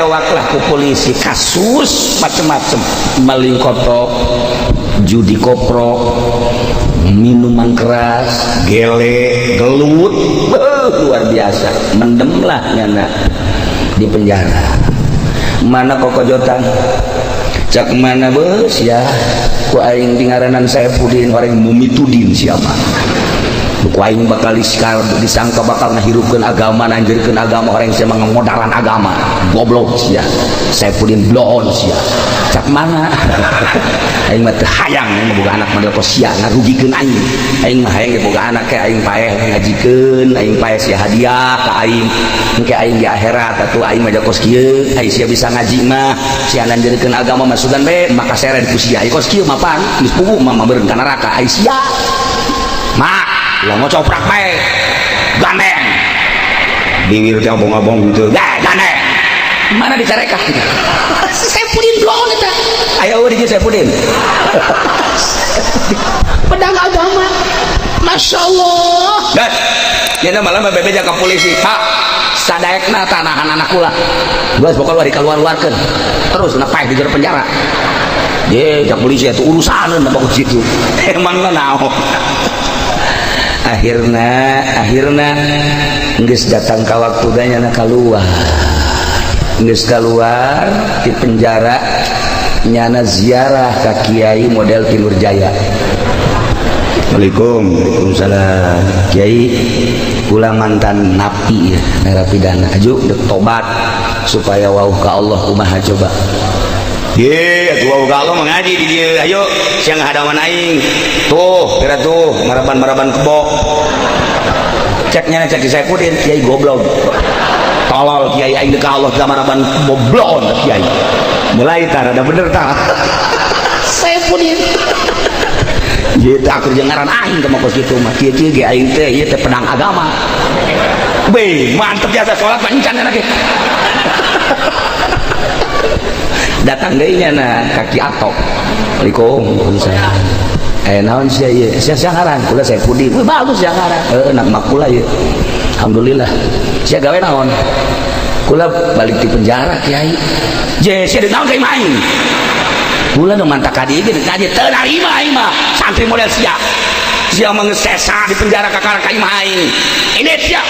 Ditewaklah ku polisi, kasus macem-macem, maling kotok, judi koprok, minuman keras, gele, gelut. Beuh, luar biasa. Mendemlah nyana di penjara. Mana kokojotan cak mana bos ya, ku aing dingaranan Saepudin, orang mumitudin siapa, ku aing bakal disangka bakal ngahirupkeun agama, nanjurkeun agama, orang sia ngodaran agama. Goblok sia, Saepudin, bloon sia. Cak mana, aing mah teu hayang aing boga anak model kos sia, ngarugikeun aing. Aing mah hayang boga anak ke aing paeh ngajikeun, aing paeh sia hadiah ka aing, engke aing di akhirat atuh. Aing mah kos kieu, ai sia bisa ngaji mah, sia nanjurkeun agama mah sugan be maka seret ku sia. Ai kos kieu mah pan geus puguh mah meureun ka neraka. Ai sia mak lah ngocoprak bae, gandeng bibir teh abong-abong gitu, gandeng mana dicarekah gitu. Saepudin bloon eta. Aya eueuh di Saepudin. Pedang agama, masya Allah. Dan nya malah bebeja ka polisi, "Pak, sadaekna tanahan anak kula." Geus pokoknya dikeluar-keluarkeun terus na paeh di jero penjara. Ye, cak polisi itu urusan apa situ. Emang naon? Akhirna akhirna geus datang ka waktu nyana keluar. Geus keluar di penjara, nyana ziarah ka kiai model Timur Jaya. "Assalamualaikum." "Waalaikumsalam." "Kiai, kula mantan napi ya, narapidana, aju dek tobat supaya wauh ka Allah, kumaha coba?" "Ye, atuh wauh ka Allah mengaji di dieu. Ayo siang hadaman aing. Tuh, kira tuh maraban-maraban kebo." Ceknya cek Saepudin, "Kiai goblok. Tolol kiai, aing dek ka Allah teu maraban kebo, bloon kiai." Mulai tah rada bener tah. Saepudin. Ieu teh akur jeung ngaran aing teh mah kos kitu mah. Kieu-kieu ge aing teh ieu teh pedang agama. Be, mantep biasa salat mah encan ge. Datang deui nya na kaki atok. "Assalamualaikum." "Waalaikumsalam." "Eh, naon sia ieu? Sia sia ngaran?" "Kula Saepudin." "Wih, bagus sia ngaran." "Heeh, nak mak kula ieu." "Alhamdulillah. Sia gawe naon?" "Kula balik di penjara, Kiai." "Je, sia deuk naon ka imah aing?" "Kula nu mantak ka dieu ge deuk ngaji, teu narima aing mah santri model sia. Sia mah geus sesa di penjara kakara ka imah aing. Ini sia."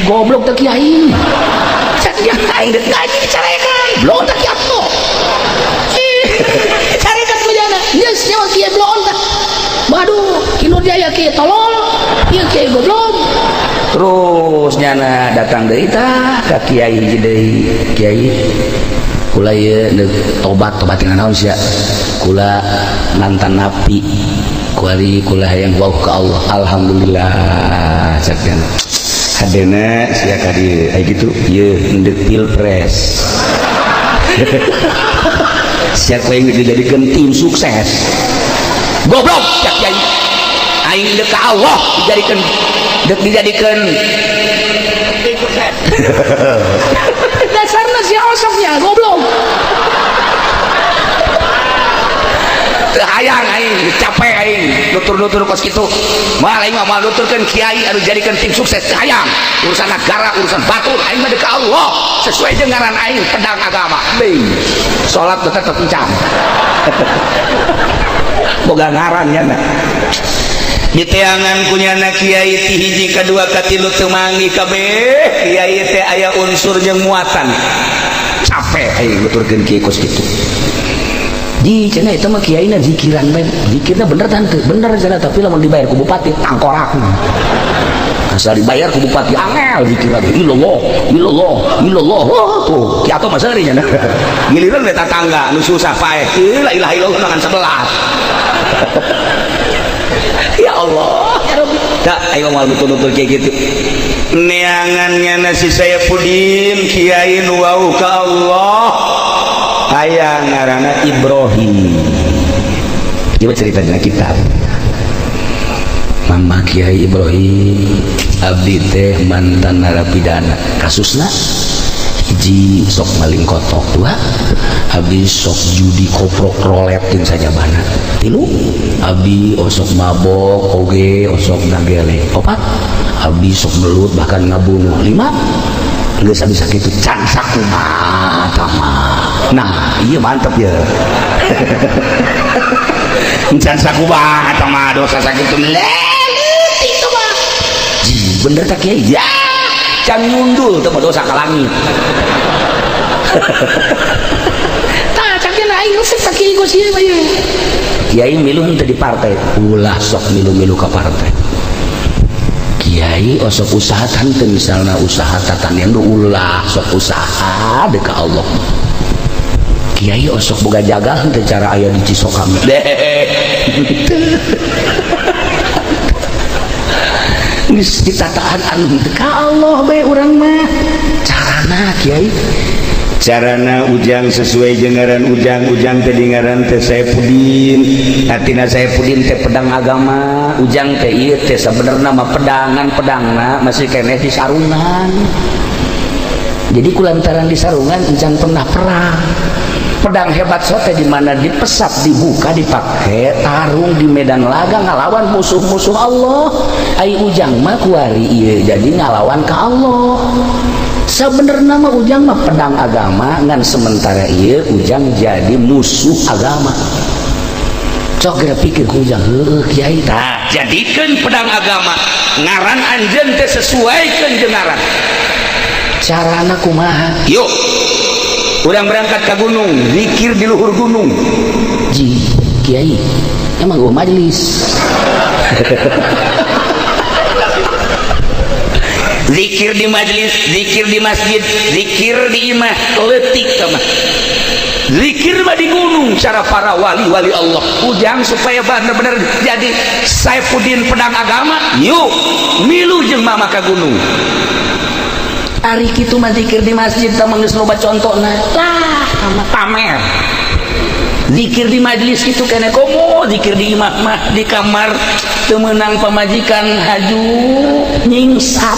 Goblok teh kiai. Cak dia aing deuk ngaji dicarekan. Bloon teh kiai atuh. Carekan bejana. Geus nyawa kiai bloon tah. Waduh, Ki Nur Jaya kiai tolol, ieu kiai goblok. Terus nyana datang deui tah ka kiai hiji deui. "Kiai, kula ieu deuk tobat." "Tobat tina naon sia?" "Kula mantan napi, kuari kula hayang wauh ka Allah." "Alhamdulillah," cek nya. "Hadena sia ka dieu ai kitu?" "Ieu endek pilpres sia, ku aing dijadikeun tim sukses." "Goblok," cak kiai, "aing deuk ka Allah dijadikeun, dek dijadikeun tim sukses." Dasarna sia osoknya goblok. Teu hayang aing, capek aing nutur-nutur kos kitu. Moal aing mah moal nuturkeun kiai anu jadikeun tim sukses, teu hayang. Urusan negara, urusan batur, aing mah deuk ka Allah sesuai jeung ngaran aing, pedang agama. Deui salat teh tetep encan. Boga ngaran nya na. Diteangan kunyana kiai ti hiji kadua katilu teu manggih kabeh kiai teh aya unsur jeung muatan. Capek aing nuturkeun kiai kos kitu. Di cenah itu mah kiaina zikiran bae. "Zikirna bener tante?" "Bener," cenah, "tapi lamun dibayar ku bupati tangkorak." Asal dibayar ku bupati angel zikiran. Illallah, illallah, illallah. Oh, tuh ki atuh mah seuri nya. Giliran we tatangga nu susah paeh. La ilaha illallah dengan 11. Ya Allah. Ya Rabbi. Tak ayo moal nutur-nutur kayak gitu. Neangannya nasi Saepudin kiai nu wau ka Allah. Aya ngaranna Ibrahim. Coba cerita dina kitab. "Mama Kiai Ibrahim, abdi teh mantan narapidana. Kasusna hiji sok maling kotok, dua abdi sok judi koprok rolet jeung sajabana, tilu abdi osok mabok oge osok nagele, opat abdi sok melut bahkan ngabunuh, lima geus abdi sakitu can sakumaha." Nah, iya mantep ya. Encan sakumaha eta mah dosa sakitu Leutik tuh mah. Bener tak, Kiai? Ya, can nyundul teh mah dosa ka langit. Tah, cak aing resep ka kiai kos ieu mah ieu. Kiai milu henteu di partai? Ulah sok milu-milu ka partai. Kiai osok usaha henteu? Misalna usaha tatanian du, ulah sok usaha dek ka Allah. Kiai osok boga jagal henteu cara aya di Cisokam deh? Geus ditataan anu henteu ka Allah bae urang mah. Carana, Kiai? Carana Ujang sesuai jeung ngaran Ujang. Ujang teh di ngaran teh Saepudin. Artina Saepudin teh pedang agama. Ujang teh ieu teh sabenerna mah pedangan, pedangna masih keneh di sarungan. Jadi kulantaran di sarungan encan pernah perang. Pedang hebat sote di mana dipesap, dibuka, dipakai tarung di medan laga ngalawan musuh-musuh Allah. Ai Ujang mah kuari ieu jadi ngalawan ka Allah. Sebenarnya mah Ujang mah pedang agama, ngan sementara ieu Ujang jadi musuh agama. Sok geura pikir ku Ujang, heueuh Kiai. Tah, jadikeun pedang agama ngaran anjeun teh, sesuaikeun jeung ngaran. Carana kumaha? Yuk, urang berangkat ke gunung, zikir di luhur gunung. Ji, Kiai, emang gua majelis. Zikir di majelis, zikir di masjid, zikir di imah leutik mah. Zikir mah di gunung, cara para wali-wali Allah. Ujang supaya bener-bener jadi Saepudin pedang agama, yuk milu jeung mama ka gunung. Ari kitu mah zikir di masjid teh geus loba contona lah, pamer. Zikir di majelis kitu kene, komo zikir di imah mah, di kamar teu meunang pamajikan haju nyingsap.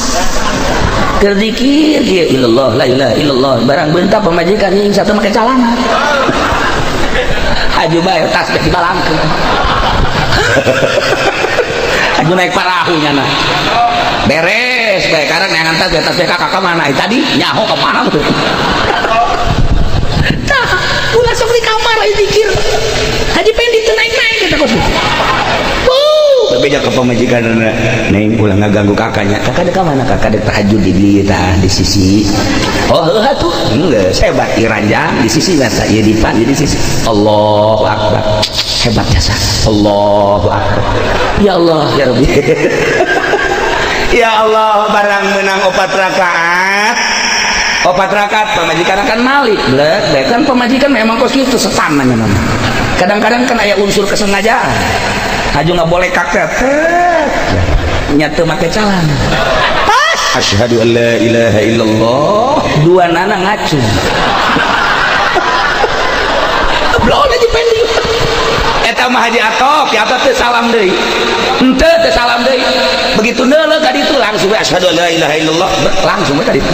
Keur zikir kieu, illallah, la ilaha illallah, barang beunta pamajikan nyingsap teu make calana. Haju bae tas teh dibalangkeun, haju naik parahu nyana. Beres bae karang neangan tas, tas teh kakak mana tadi nyaho ke mana tuh. Tah, ulah sok di kamar aya zikir. Haji Pendi teu naik-naik eta kos. Wuh, Bebeja ke pamajikan, "Neng, ulah ngaganggu kakaknya." Kakak dek mana? Kakak dek tahajud di dieu tah, di sisi. Oh, heuh atuh. Geus hebat ieu ranjang di sisi mata ieu, dipan di sisi. Allahu akbar. Hebat jasa. Allahu akbar. Ya Allah, ya Rabbi. Ya Allah, barang menang opat rakaat, opat rakaat, pamajikan akan malik blek blek. Kan pamajikan memang kos kitu, setan nanya mama. Kadang-kadang kan aya unsur kesengajaan. Haju nggak boleh kakek nyatu make calana pas. Asyhadu an la ilaha illallah. Dua nana ngacung. Belum aja Pendi. Eta mah Haji Atop ya, Atop teh salam deui henteu, teh salam deui. Begitu neuleuh ka ditu langsung we Asyhadu an la ilaha illallah. Langsung we ka ditu.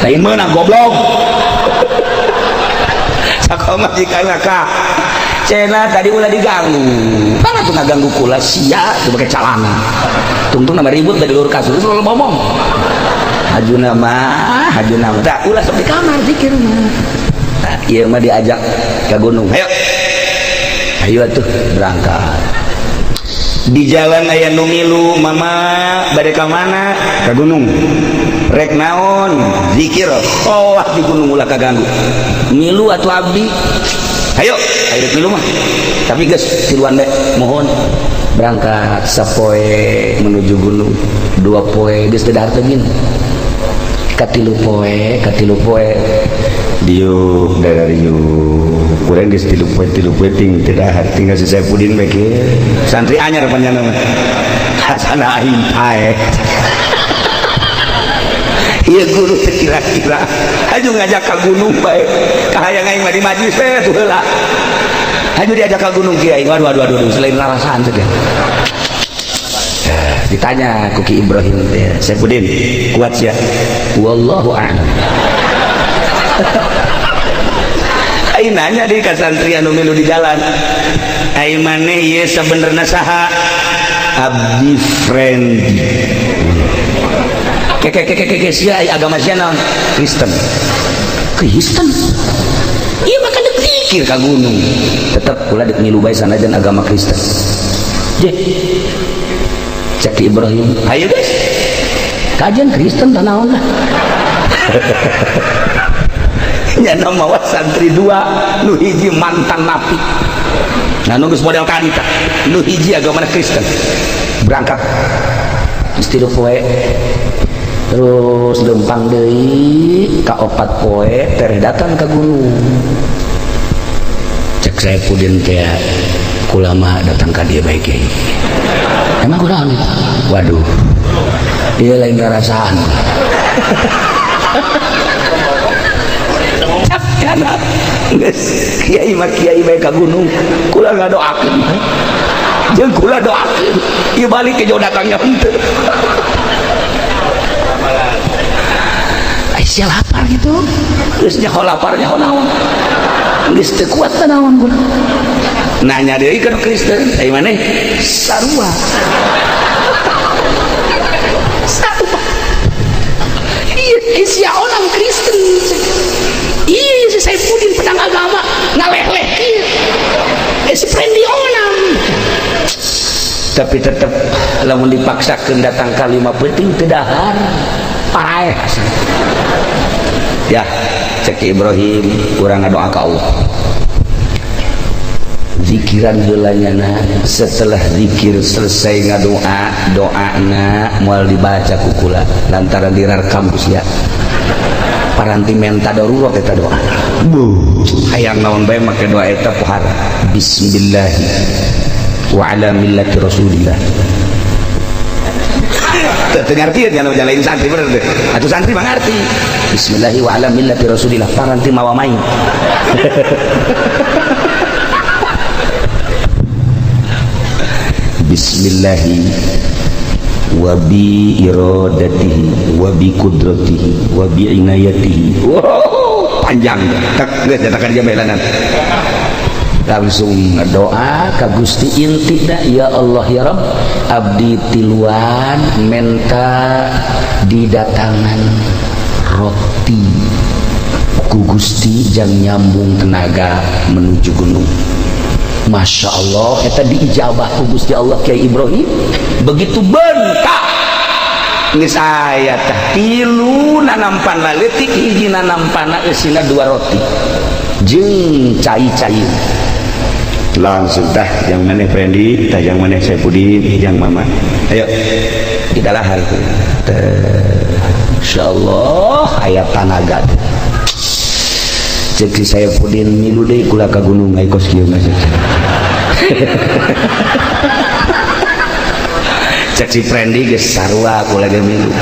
Lain meunang goblok. Sakomajikan kak Cena tadi ulah diganggu. Mana tuh ngaganggu kula sia tuh pakai calana. Tungtung nama ribut dari luar kasur selalu ngomong. Haju nama, haju nama. Tak ulah sok di kamar zikir mah. Nah, ieu mah diajak ke gunung. Ayo. Ayo atuh berangkat. Di jalan aya nu milu, "Mama, bade ka mana?" "Ka gunung." "Rek naon?" "Zikir." Oh, di gunung ulah kaganggu. Milu atuh abdi. Ayo. Ayo milu mah. Tapi geus tiluan bae, mohon. Berangkat sapoe menuju gunung. Dua poe geus teu dahar teu gin. Katilu poe, katilu poe. Diuk darariuk kurang geus 3 poe, 3 poe ting teu dahar, tinggal si Saipudin bae kieu. Santri anyar panjangna mah hasana aing pae. Ieu guru teu kira-kira haju ngajak ka gunung bae, kahayang aing mah di majlis we tuh heula. Haju diajak ke gunung, kiai. Waduh, waduh, waduh, selain rarasaan teh. Ditanya ku Ki Ibrahim teh, "Saipudin, kuat sia?" Wallahu a'lam. Aing nanya di ka santri anu milu di jalan, "Ai maneh ieu sabenerna saha?" "Abdi Friendly." Keke keke keke, sia agama sia naon? Kristen. Kristen. Mikir ka gunung. Tetep kula dek ngilu bae sanajan agama Kristen. Je. Cek Ibrahim, ayo guys. Kajian Kristen tah naon lah. Nya mawa santri dua, nu hiji mantan napi. Nah, nu geus model tadi tah. Nu hiji agama Kristen. Berangkat. Geus 3 poe. Terus lempang deui ka 4 poe tereh datang ka gunung. Cek Saepudin teh kula mah datang ka dieu bae kiai. Emang kunaon itu? Waduh. Ieu lain rarasaan. Cap geus kiai mah kiai bae ka gunung. Kula ngadoakeun. Jeung kula doakeun. Ieu balik ke jauh datangnya henteu. Aisyah lapar gitu. Geus nyaho lapar nyaho naon. Geus teu kuat teh naon kula. Nanya deui ka Kristen, ai maneh? Sarua. Sarua. Ieu Aisyah orang Kristen. Iya si Saepudin pedang agama ngaleh-leh kieu. Si Prendi onam. Tapi tetep lamun dipaksakeun datang ka 5 peuting teu dahar. Paraeh. Ya, cek Ibrahim urang ngadoa ka Allah. Zikiran heula nyana, setelah zikir selesai ngadoa, doana moal dibaca ku kula lantaran dirarkam ku sia. Paranti menta darurat eta doa. Buh, hayang naon bae make doa eta pohara. Bismillah wa ala millati Rasulillah. Teu ngarti ya lain santri bener teh. Atuh santri mah ngarti. Bismillah wa ala millati Rasulillah paranti mawa main. Bismillahi wa bi iradatihi wa bi kudratihi wa bi inayatihi. Wow, panjang. Tak geus datang ka jabelanan. Langsung doa ka Gusti intina, ya Allah ya Rabb, abdi tiluan menta didatangan roti ku Gusti jang nyambung tenaga menuju gunung. Masya Allah, eta diijabah ku Gusti Allah Kiai Ibrahim. Begitu bentak geus aya tah tilu nanampan leutik hiji nanampana eusina 2 roti jeung cai-cai. Langsung tah yang maneh Prendi, tah yang maneh Saepudin, yang mama. Ayo kita lahar. Insyaallah aya tanaga. Cek si Saepudin milu deui kula ka gunung ai kos kieu mah. Cek si Prendi geus sarua kula ge milu.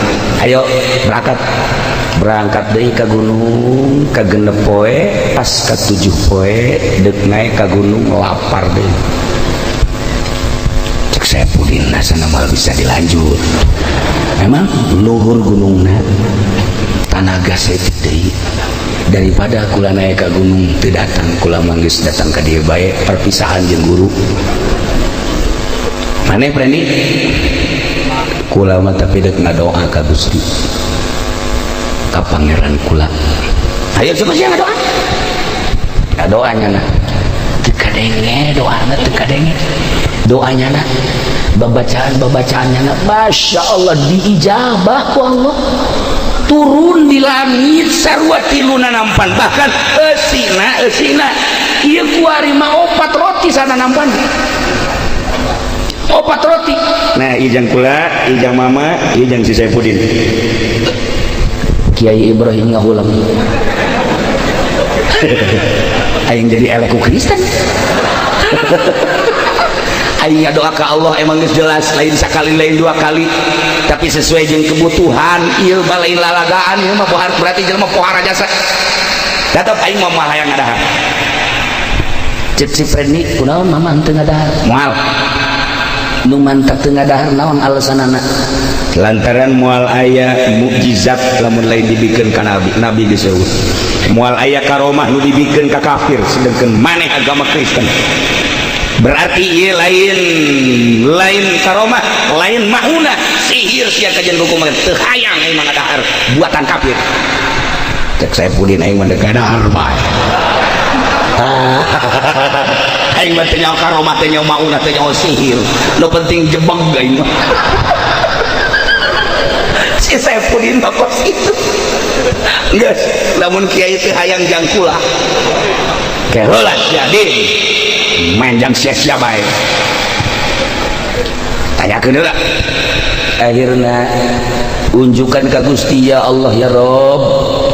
Ayo berangkat. Berangkat deui ka gunung ka 6 poe, pas ka 7 poe deuk naik ka gunung lapar deui. Cek Saepudin asana moal bisa dilanjut. Memang luhur gunungna tanaga saeutik deui. Daripada kula naik ka gunung teu datang, kula manggis datang ka dieu bae perpisahan jeung guru. Maneh Prendi? Kula mah tapi deuk ngadoa ka Gusti. Ka pangeran kula. Ayo coba sia ngadoa. Ngadoanya na. Teu kadenge doana teu kadenge. Doanya na babacaan-babacaannya na Masya Allah diijabah ku Allah. Turun di langit sarua tilu nanampan bahkan eusina eusina ieu kuari mah 4 roti sana nampan. 4 roti. Nah, ijang kula, ijang mama, ijang si Saepudin. Kiai Ibrahim ngahulam. Aing jadi eleh ku Kristen. Aing ngadoa ka Allah emang geus jelas lain sakali lain 2 kali tapi sesuai jeung kebutuhan ieu mah lain lalagaan ieu mah pohar berarti jelema pohara jasa. Tetep aing mah moal hayang ngadahar. Cek si Prendi kunaon mama henteu ngadahar? Moal. Nu mantak teu ngadahar naon alasanana? Lantaran moal aya mukjizat lamun lain dibikeun ka nabi, nabi geus eueuh. Moal aya karomah nu dibikeun ka kafir sedengkeun maneh agama Kristen. Berarti ieu lain lain karomah, lain mauna, sihir sia kajian hukum teu hayang aing mah ngadahar buatan kafir. Cek Saepudin aing mah dek ngadahar bae. Aing mah teu nyaho karomah, teu nyaho maunah, teu nyaho sihir, nu penting jebeng aing mah. Si Saipudin mah kos itu. Geus, lamun kiai teh hayang jang kula ke heula sia din, main jang sia-sia bae, tanyakeun heula. Akhirna unjukan ka Gusti, "Ya Allah, ya Rob,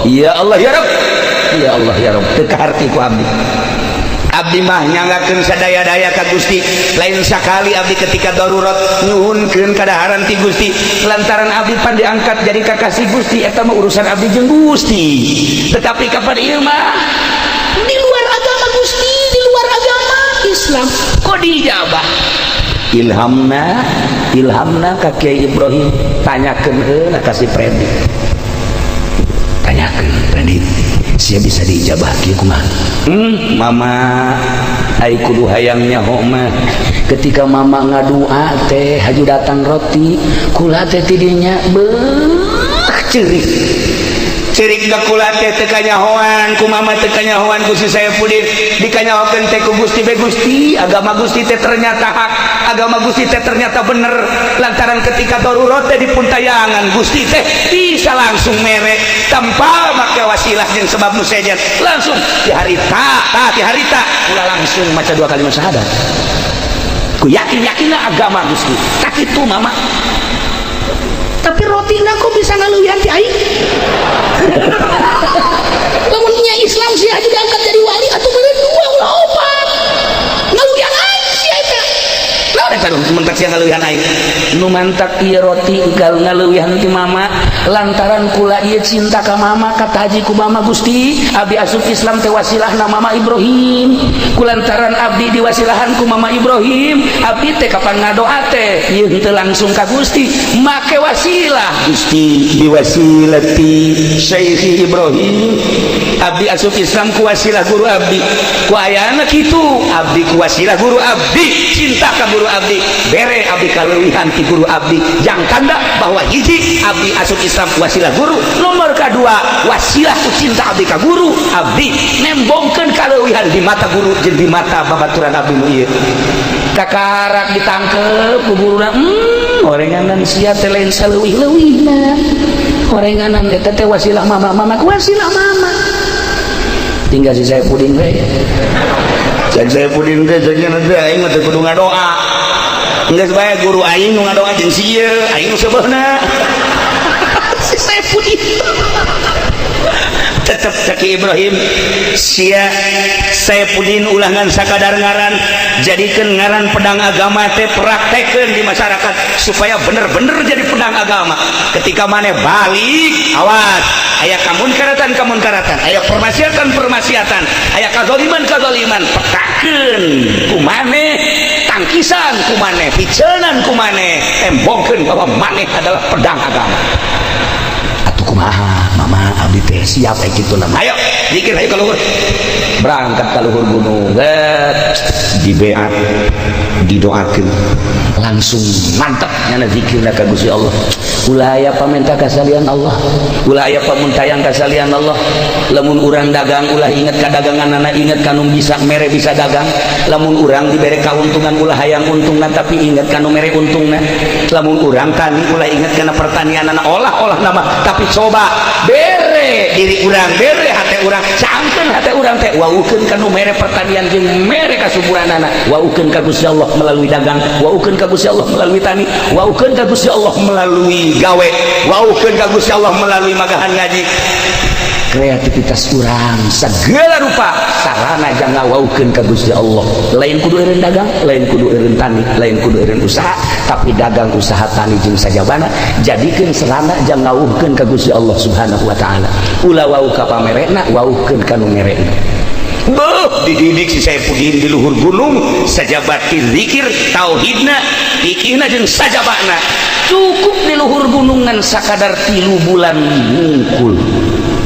ya Allah, ya Rob, ya Allah, ya Rob, Teu kaharti ku abdi. Abdi mah nyanggakeun sadaya-daya ka Gusti. Lain sakali abdi ketika darurat nyuhunkeun kadaharan ti Gusti, lantaran abdi pan diangkat jadi kakasih Gusti. Eta mah urusan abdi jeung Gusti, tetapi kapan ieu mah di luar agama Gusti, di luar agama Islam, kok diijabah? Ilhamna, ilhamna ka Kiai Ibrahim, tanyakeun heula ka si Freddy, tanyakeun, "Freddy, sia bisa diijabah kieu kumaha?" Mama, ai kudu hayang nyaho mah, ketika mama ngadua teh haju datang roti, kula teh tidinya beuh ceurik." Ceurik gak kula teh teu kanyahoan ku mama, teu kanyahoan ku si Saipudin, dikanyahokeun teh ku Gusti be. Gusti, agama Gusti teh ternyata hak, agama Gusti teh ternyata bener, lantaran ketika darurat teh dipuntayangan Gusti teh bisa langsung mere tanpa make wasilah jeung sebab nu sejen. Langsung di harita tah, di harita kula langsung maca dua kalimat syahadat, ku yakin yakinna agama Gusti tak itu, mama. Tapi roti kok bisa ngaleuwihan ti aing? Lamun nya Islam sih aja diangkat jadi wali atau beli dua ulah opat, ngaleuwihan aing sia eta. Naon eta nu mentak sia ngaleuwihan aing? Nu mantak ieu roti gal ngaleuwihan ti mama, lantaran kula ieu cinta ka mama, kata haji ku mama, "Gusti, abdi asup Islam teh wasilahna mama Ibrahim." Kulantaran abdi diwasilahan ku mama Ibrahim, abdi teh kapan ngadoa teh ieu henteu langsung ka Gusti, make wasilah. Gusti, biwasilati Syekh Ibrahim abdi asup Islam, ku wasilah guru abdi. Ku ayana kitu, abdi ku wasilah guru abdi cinta ka guru abdi, bere abdi kaleuwihan ti guru abdi, jang tanda bahwa hiji, abdi asup Islam wasilah guru, nomor kedua, wasilah ku cinta abdi ka guru abdi nembongkeun kaleuwihan di mata guru jeung di mata babaturan abdi nu ieu. Kakarak ditangkep ku guruna, orenganan sia teh lain saleuwih-leuwihna, orenganan eta teh wasilah mama." Mama, wasilah mama, tinggal si Saipudin we. Cek Saipudin teh, ceknya nanti aing mah teu kudu ngadoa. Geus bae guru aing nu ngadoa jeung si ieu, aing nu sebeuna. Si Saipudin. Tetep cek Ibrahim, sia Saipudin ulah ngan sakadar ngaran, jadikeun ngaran pedang agama teh praktekeun di masyarakat supaya bener-bener jadi pedang agama. Ketika maneh balik, awas aya kamunkaratan kamunkaratan, aya permaksiatan permaksiatan, aya kazaliman kazaliman, pekakeun ku maneh, tangkisan ku maneh, picenan ku maneh, tembongkeun bahwa maneh adalah pedang agama. Atuh kumaha, mama? Abdi teh siap kayak gitu nama. Ayo zikir, ayo ka luhur. Berangkat ka luhur gunung. Get. Dibeat, didoakeun. Langsung mantap nyana zikirna ka Gusti Allah. Ulah aya pamenta kasalian Allah, ulah aya pamuntayang kasalian Allah. Lamun urang dagang, ulah inget ka dagangan, inget ka nu bisa mere, bisa dagang. Lamun urang dibere kauntungan, ulah hayang untungna, tapi inget ka nu mere untungna. Lamun urang tani, ulah inget kana pertanian, olah-olah nama, tapi coba bere diri urang, bere hate urang, sangkeun hate urang teh waukeun ka nu mere pertanian jeung mere kasuburanana, waukeun ka Gusti Allah melalui dagang, waukeun ka Gusti Allah melalui tani, waukeun ka Gusti Allah melalui gawe, waukeun ka Gusti Allah melalui magahan ngaji. Kreativitas urang segala rupa sarana jangan waukeun ka Gusti Allah. Lain kudu eureun dagang, lain kudu eureun tani, lain kudu eureun usaha, tapi dagang, usaha, tani jeung sajabana jadikeun sarana jang ngawuhkeun ka Gusti Allah Subhanahu wa taala. Ulah wau ka pamerena, wauhkeun ka nu merena. Beuh, dididik si Saipudin di luhur gunung sajabati zikir, tauhidna, fikihna jeung sajabana. Cukup di luhur gunungan sakadar 3 bulan mungkul,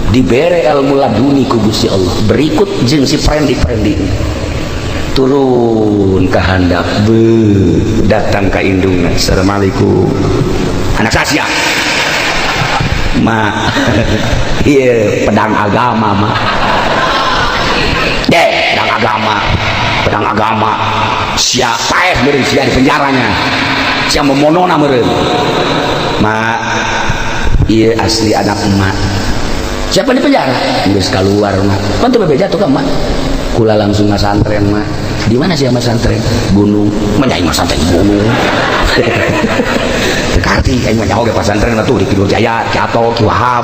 dibere ilmu laduni ku Gusti Allah. Berikut jeung si Prendi. Prendi turun ke handap. Be, datang ke indungna, "Assalamualaikum." "Anak sasia?" "Ma, iya pedang agama, ma." Deh, pedang agama, pedang agama. Sia paeh meureun sia di penjaranya. Sia memonona meureun. Mak, iya asli anak emak. Siapa di penjara? Geus keluar mak. Pan teu bebeja tuh ka mak. Kula langsung ngasantren mak. Di mana sih masantren? Gunung. Menyai masantren gunung. Tekati aing mah nyaho ge pasantren mah tuh di Kidul Jaya, Ki Ato, Ki Wahab,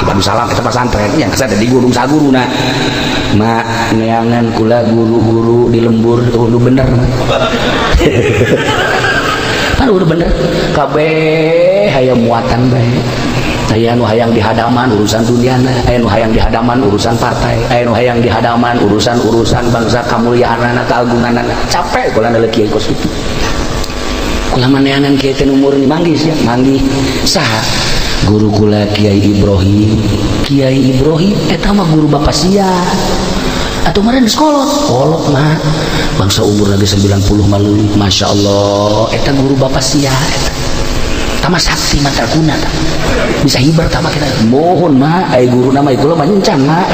Ki Salam eta pasantren. Yang kesana di Gunung Saguruna. Mak neangan kula guru-guru di lembur oh, lu bener mak. Kan udah bener. Kabeh hayang muatan bae. Aya nu hayang dihadaman urusan duniana, aya nu hayang dihadaman urusan partai, aya nu hayang dihadaman urusan-urusan bangsa kamuliaanana, keagunganana. Capek kula naleuh kiai kos kitu. Kula maneanan kiai teh umur manggih sia, manggih. Saha? Guru kula Kiai Ibrahim. Kiai Ibrahim eta mah guru bapak sia. Atau meureun geus kolot? Kolot mah. Bangsa umur lagi 90 malui. Masya Allah, eta guru bapak sia eta. Tama sakti mandraguna ta. Bisa hibar tama kita. Mohon mak, ai guru nama kula mah encan mak.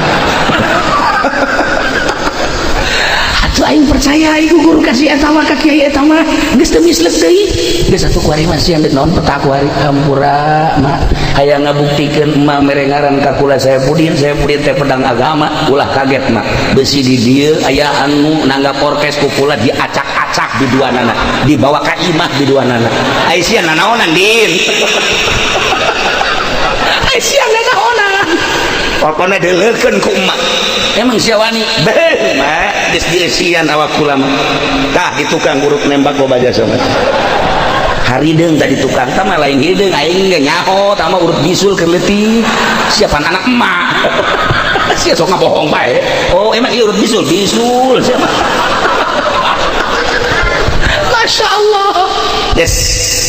Atuh aing percaya aing guru kasih eta mah ka kiai eta mah geus teu mislek deui. Geus atuh kuari mah siang naon peta kuari hampura mak. Hayang ngabuktikeun emak mere ngaran ka kula Saepudin, Saepudin teh pedang agama, ulah kaget mak. Besi di dieu aya anu nanggap orkes ku kula diacak-acak di duanana, dibawa ka imah di duanana. Ai sia nanaonan din. Ai sia nanaonan. Pokona deuleukeun ku emak. Emang sia wani? Beuh, mak, geus dieusian awak kula mah. Tah di tukang urut nembak loba jasa mah. Harideung tadi tukang tah mah lain hideung aing ge nyaho tah mah urut bisul keur leutik. Siapan anak emak. Sia sok ngabohong bae. Oh, emang ieu urut bisul? Bisul sia mah. Masya Allah. Yes,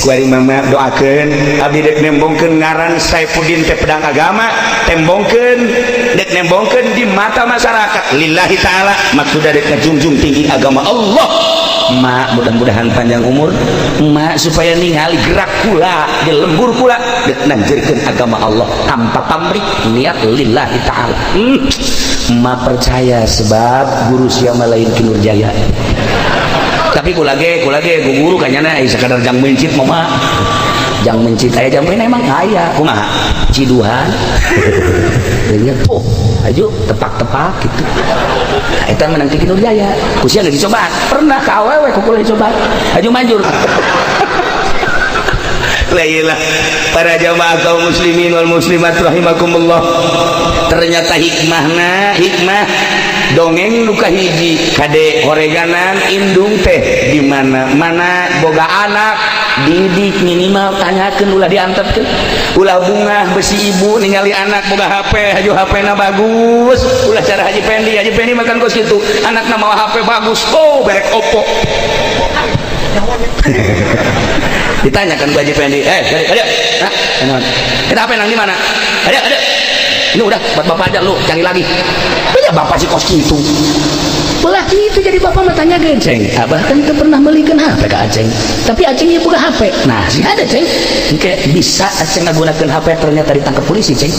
kuari mama doakeun abdi dek nembongkeun ngaran Saepudin teh pedang agama, tembongkeun dek nembongkeun di mata masyarakat lillahi taala maksudna dek ngajungjung tinggi agama Allah. Mak mudah-mudahan panjang umur mak supaya ningali gerak kula di lembur kula dek nanjeurkeun agama Allah tanpa pamrih niat lillahi taala. Mak percaya sebab guru sia mah lain Ki Nurjaya. Tapi kula ge guru kanyana ai sakadar jang mencit mah jang mencit aya jang emang aya kumaha ciduhan deungnya tuh aju tepak-tepak gitu. Eta menang ti Ki Nurjaya ku sia geus dicobaan pernah ka awewe ku kula dicobaan aju manjur. La ilah para jamaah kaum muslimin wal muslimat rahimakumullah. Ternyata hikmahna hikmah dongeng nu kahiji kade horeganan indung teh di mana mana boga anak didik minimal tanyakeun ulah diantepkeun ulah bungah besi ibu ningali anak boga HP haju HP-na bagus ulah cara Haji Pendi Haji Pendi makan kos kitu anakna mawa HP bagus oh berek Oppo. Ditanyakan ku Haji Pendi, ada, nah, kita HP nang di mana? Ada, ini udah buat bapak aja lu, cari lagi. Punya bapak si kos gitu. Belah gitu jadi bapak mah tanya ke Ceng, abah kan teu pernah melikeun HP ka Aceng. Tapi Aceng ieu boga HP. Nah, sih ada Ceng. Engke bisa Aceng ngagunakeun HP ternyata ditangkap polisi Ceng.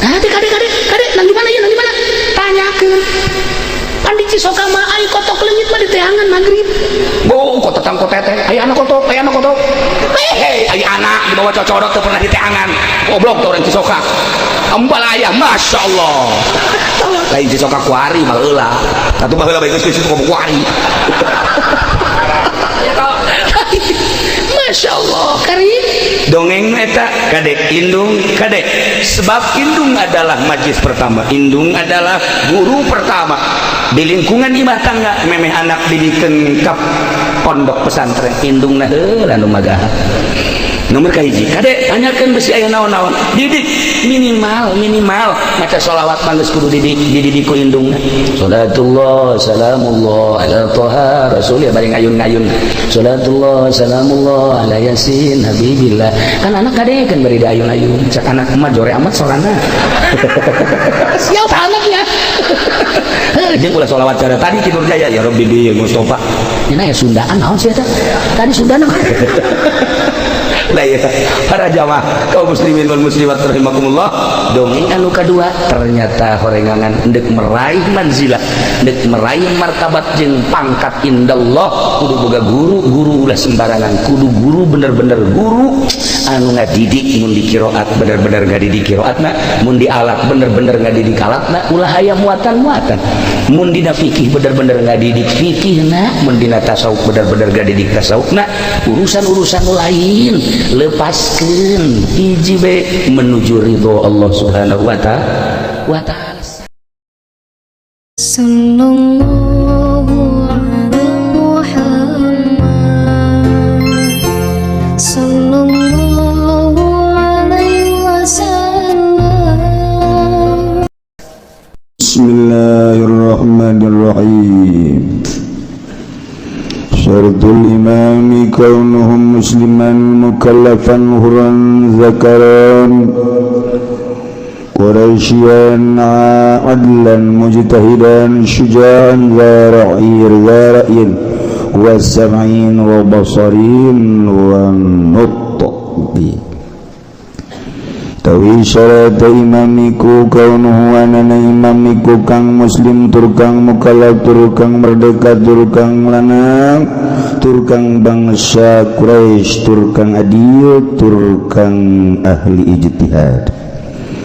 Nah, kade kade kade nang di mana ya nang di mana? Tanyakeun. Pan di Cisoka mah ai kotok leungit mah diteangan magrib. Boh, kotok koteteh, aya anak kotok, aya anak kotok. Hehe, aya anak dibawa cocodot teu pernah diteangan. Goblok teh urang Cisoka. Embal ayah, Masya Allah. Lain Cisoka kuari baheula. Atuh baheula bae geus kitu kuari. Masya Allah, karim. Dongeng eta kade indung kade sebab indung adalah majlis pertama, indung adalah guru pertama di lingkungan imah tangga memeh anak didikeun ka pondok pesantren indungna heula nu magaha. Nomor kahiji kade tanyakeun besi aya naon-naon didik minimal minimal maca sholawat mah geus kudu didik dididik ku indungna. Salatullah salamullah ala toha rasul ya bari ngayun-ngayun. Salatullah salamullah ala yasin habibillah. Kan anak kadekeun bari diayun-ayun cak anak mah jore amat sorana. Siap anaknya. Jeung ulah sholawat cara tadi Ki Nurjaya ya Rabbi bi Mustafa. Nya ya Sundaan naon sih eta? Tadi Sundaan. Lah ya, para jamaah kaum muslimin wal muslimat rahimakumullah, dongeng anu kadua ternyata horengangan ndek meraih manzilah, ndek meraih martabat jeung pangkat indallah kudu boga guru. Guru ulah sembarangan, kudu guru bener-bener guru anu ngadidik. Mun di qiraat bener-bener ngadidik qiraatna, mun di alat bener-bener ngadidik alatna, ulah aya muatan-muatan. Mun dina fikih bener-bener ngadidik fikihna, mun dina tasawuf bener-bener ngadidik tasawufna. Urusan-urusan lain lepaskeun, hiji be menuju ridho Allah Subhanahu wa ta'ala. Sallallahu ala Muhammad, Sallallahu alaihi wasallam. Bismillahirrahmanirrahim. Syaratul imami kaunuhum musliman mukallafan huran zakaran Quraisyan adlan mujtahidan syuja'an dha ra'yin wa sam'in wa basarin wa nutqi. Tawi syarat imamiku kaunuhu anana imamiku kang muslim tur kang mukallaf tur kang merdeka tur kang lanang tur kang bangsa Quraisy tur kang adil tur kang ahli ijtihad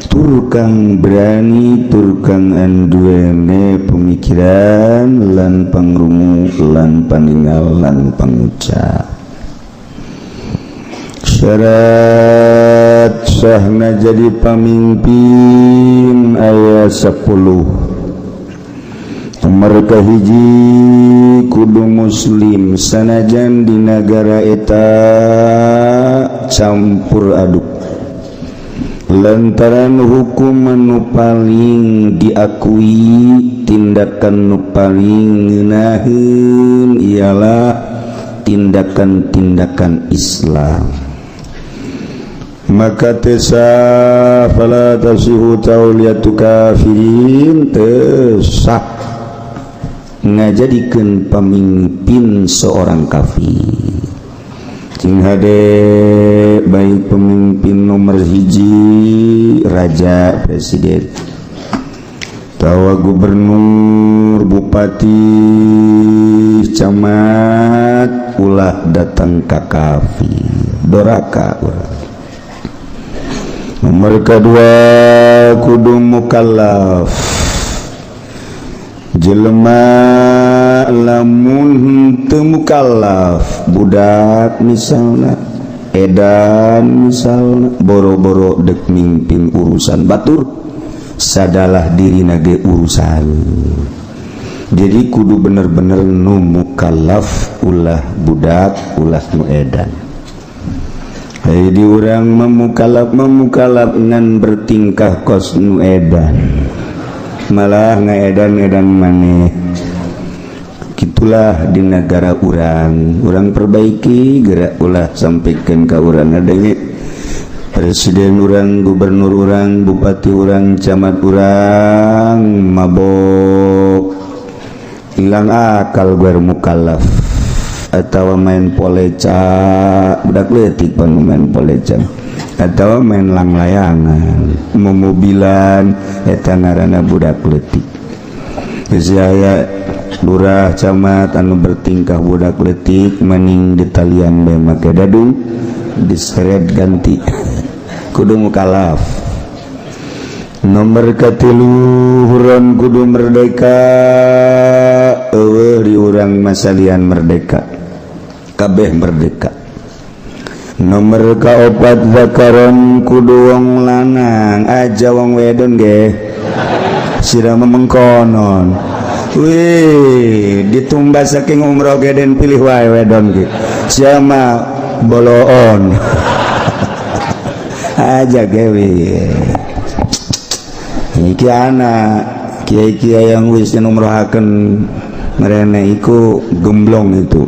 tur kang berani tur kang anduene pemikiran lan pangrungu lan paningal lan pangucap. Syarat sahna jadi pamimpin aya 10. Mereka hiji kudu muslim sanajan di nagara eta campur aduk lantaran hukum nu paling diakui tindakan nu paling ngeunaheun ialah tindakan-tindakan Islam. Maka tesa fala tasihu tauliyatu kafirin, tesah ngajadikeun pamimpin seorang kafir. Cing hade baik pemimpin nomor hiji raja, presiden, tawa gubernur, bupati, camat, ulah datang ka kafir, doraka urang. Nomor kedua kudu mukallaf. Jelema lamun henteu mukallaf, budak misalna, edan misalna, boro-boro dek mimpin urusan batur, sadalah dirina ge urusan. Jadi kudu bener-bener nu mukallaf, ulah budak, ulah nu edan. Jadi orang memukalab ngan bertingkah kos nu edan, malah ngaedan-edan maneh. Gitulah di negara urang, urang perbaiki gerak ulah sampaikan ka urang adanya presiden urang, gubernur urang, bupati urang, camat urang mabok hilang akal gue mukallaf atau main poleca, budak leutik pan main poleca atau main langlayangan, momobilan, eta ngaranna budak leutik. Geus aya lurah camat anu bertingkah budak leutik mending ditalian bae make dadung diseret ganti kudu mukallaf. Nomor katilu huron kudu merdeka. Eueuh di urang masalian merdeka, kabeh merdeka. Nomor kaopat zakaron kudu wong lanang aja wong wedon ge sira memengkonon. Wih ditumbas saking umroh ge den pilih wae wedon ge sia mah boloon aja ge wih. Iki anak kiai-kiai yang wis ngumrohaken merene iku gemblong itu.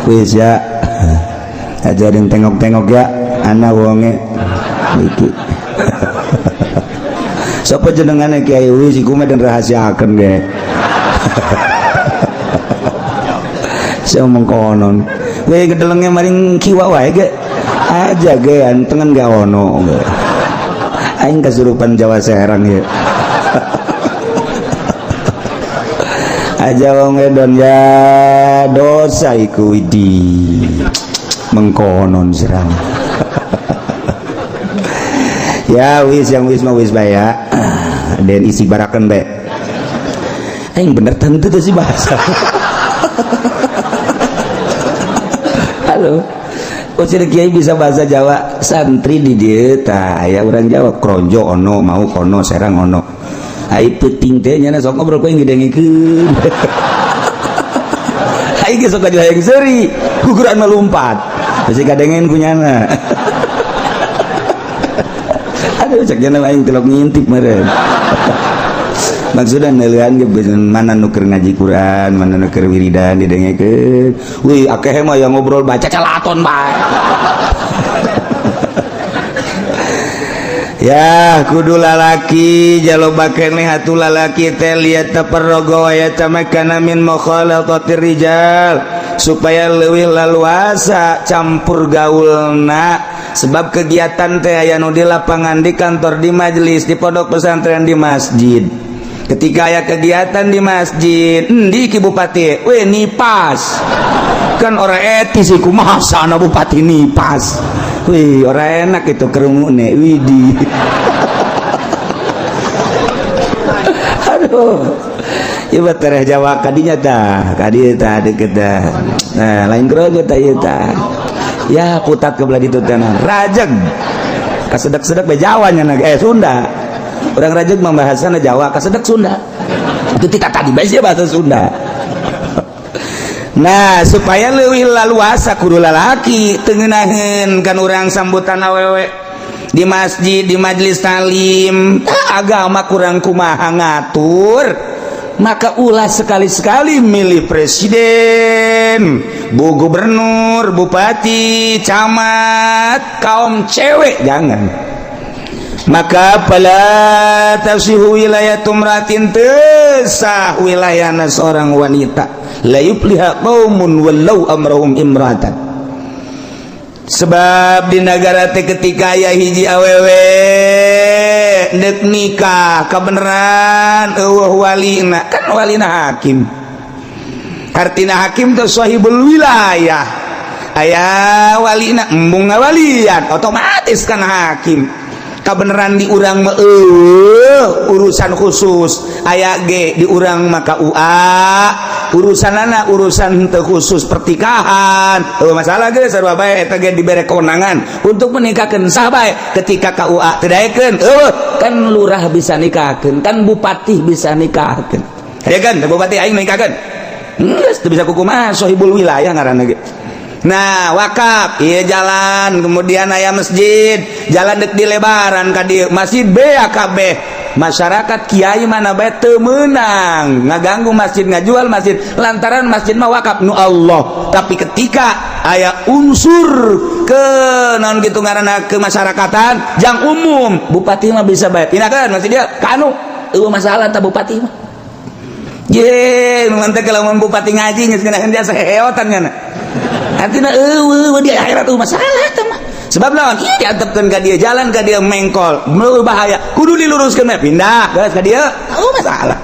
Wis ya ajarin tengok-tengok ya anak wonge iki. Sapa jenengane kiai wis iku mah den rahasiaken ge. Saya mengkonon. We gedelengnya maring kiwa wae ge. Aja ge antengan gak ono. Aing kasurupan Jawa Serang ya. Aja wong wedon ya dosa iku widi. Mengkonon serang. Ya wis yang wis mah wis bae ya. Den isi barakan bae. Aing bener tentu tuh sih bahasa. Halo. Usir kiai bisa bahasa Jawa, santri di dieu tah aya urang Jawa kronjo ono mau kono serang ono. Ai peuting teh nya sok ngobrol ku ngidengikeun. Ai ge sok hayang seuri, guguran melompat. Bisi kadengen ku nyana. Aduh cek nya aing tilok ngintip meureun. Maksudna neuleuan ge mana nu keur ngaji Quran, mana nu keur wiridan didengekeun. Wih, akeh mah yang ngobrol baca calaton bae. Ya, kudu lalaki jaloba keneh atuh lalaki teh liat taparrogo wa yatamakkana min mukhalatatir rijal supaya leuwih laluasa campur gaulna sebab kegiatan teh aya nu di lapangan, di kantor, di majelis, di pondok pesantren, di masjid. Ketika aya kegiatan di masjid, endi ki bupati? Weh nipas. Kan ora etis iku masa ana bupati nipas. Wih, ora enak itu kerumune, widih. Aduh. Ieu mah tereh Jawa kadinya tah, kadieu tah deukeut tah. Nah, lain grogot tah ieu tah. Ya, putat ke belah ditu teh Rajeg. Kasedek-sedek bae Jawa nya Sunda. Orang Rajeg mah bahasana Jawa, kasedek Sunda. Itu tidak tadi bae sih bahasa Sunda. Nah, supaya leuwih laluasa kudu lalaki teu ngeunaheun kan urang sambutan awewe di masjid, di majelis talim, agama kurang kumaha ngatur, maka ulah sekali-sekali milih presiden, bu gubernur, bupati, camat, kaum cewek jangan. Maka fala tasihu wilayatu imra'atin tesah wilayahna seorang wanita la yufliha qaumun wallau amrahum imra'atan. Sebab di negara teh ketika aya hiji awewe deuk nikah kabeneran eueuh walina, kan walina hakim. Artina hakim teh sahibul wilayah. Aya walina embung ngawalian otomatis kan hakim. Kabeneran di urang mah urusan khusus aya ge di urang maka UA urusanana urusan teu khusus pertikahan masalah ge sarua bae eta ge dibere kewenangan untuk menikahkeun sah bae ketika KUA teu daekeun kan lurah bisa nikahkeun kan bupati bisa nikahkeun ya kan bupati aing nikahkeun geus teu bisa kukumaha sahibul wilayah ngaranna ge. Nah wakaf iya jalan kemudian aya masjid jalan dek dilebaran ka dieu masjid BAKB masyarakat kiai mana bae teu meunang ngaganggu masjid ngajual masjid lantaran masjid mah wakaf nu Allah. Tapi ketika aya unsur ke naon kitu ngaranna kemasyarakatan jang umum bupati mah bisa bae pindahkeun masjid dia ka anu eueuh masalah tah bupati mah. Ye nu teh lamun bupati ngaji geus ngeunaheun dia saheotan nya. Artinya eueuh di akhirat tuh masalah teh mah. Sebab lawan ieu diantepkeun ka dia jalan ka dia mengkol, bahaya. Kudu diluruskeun mah pindah geus ka dia. Eueuh masalah.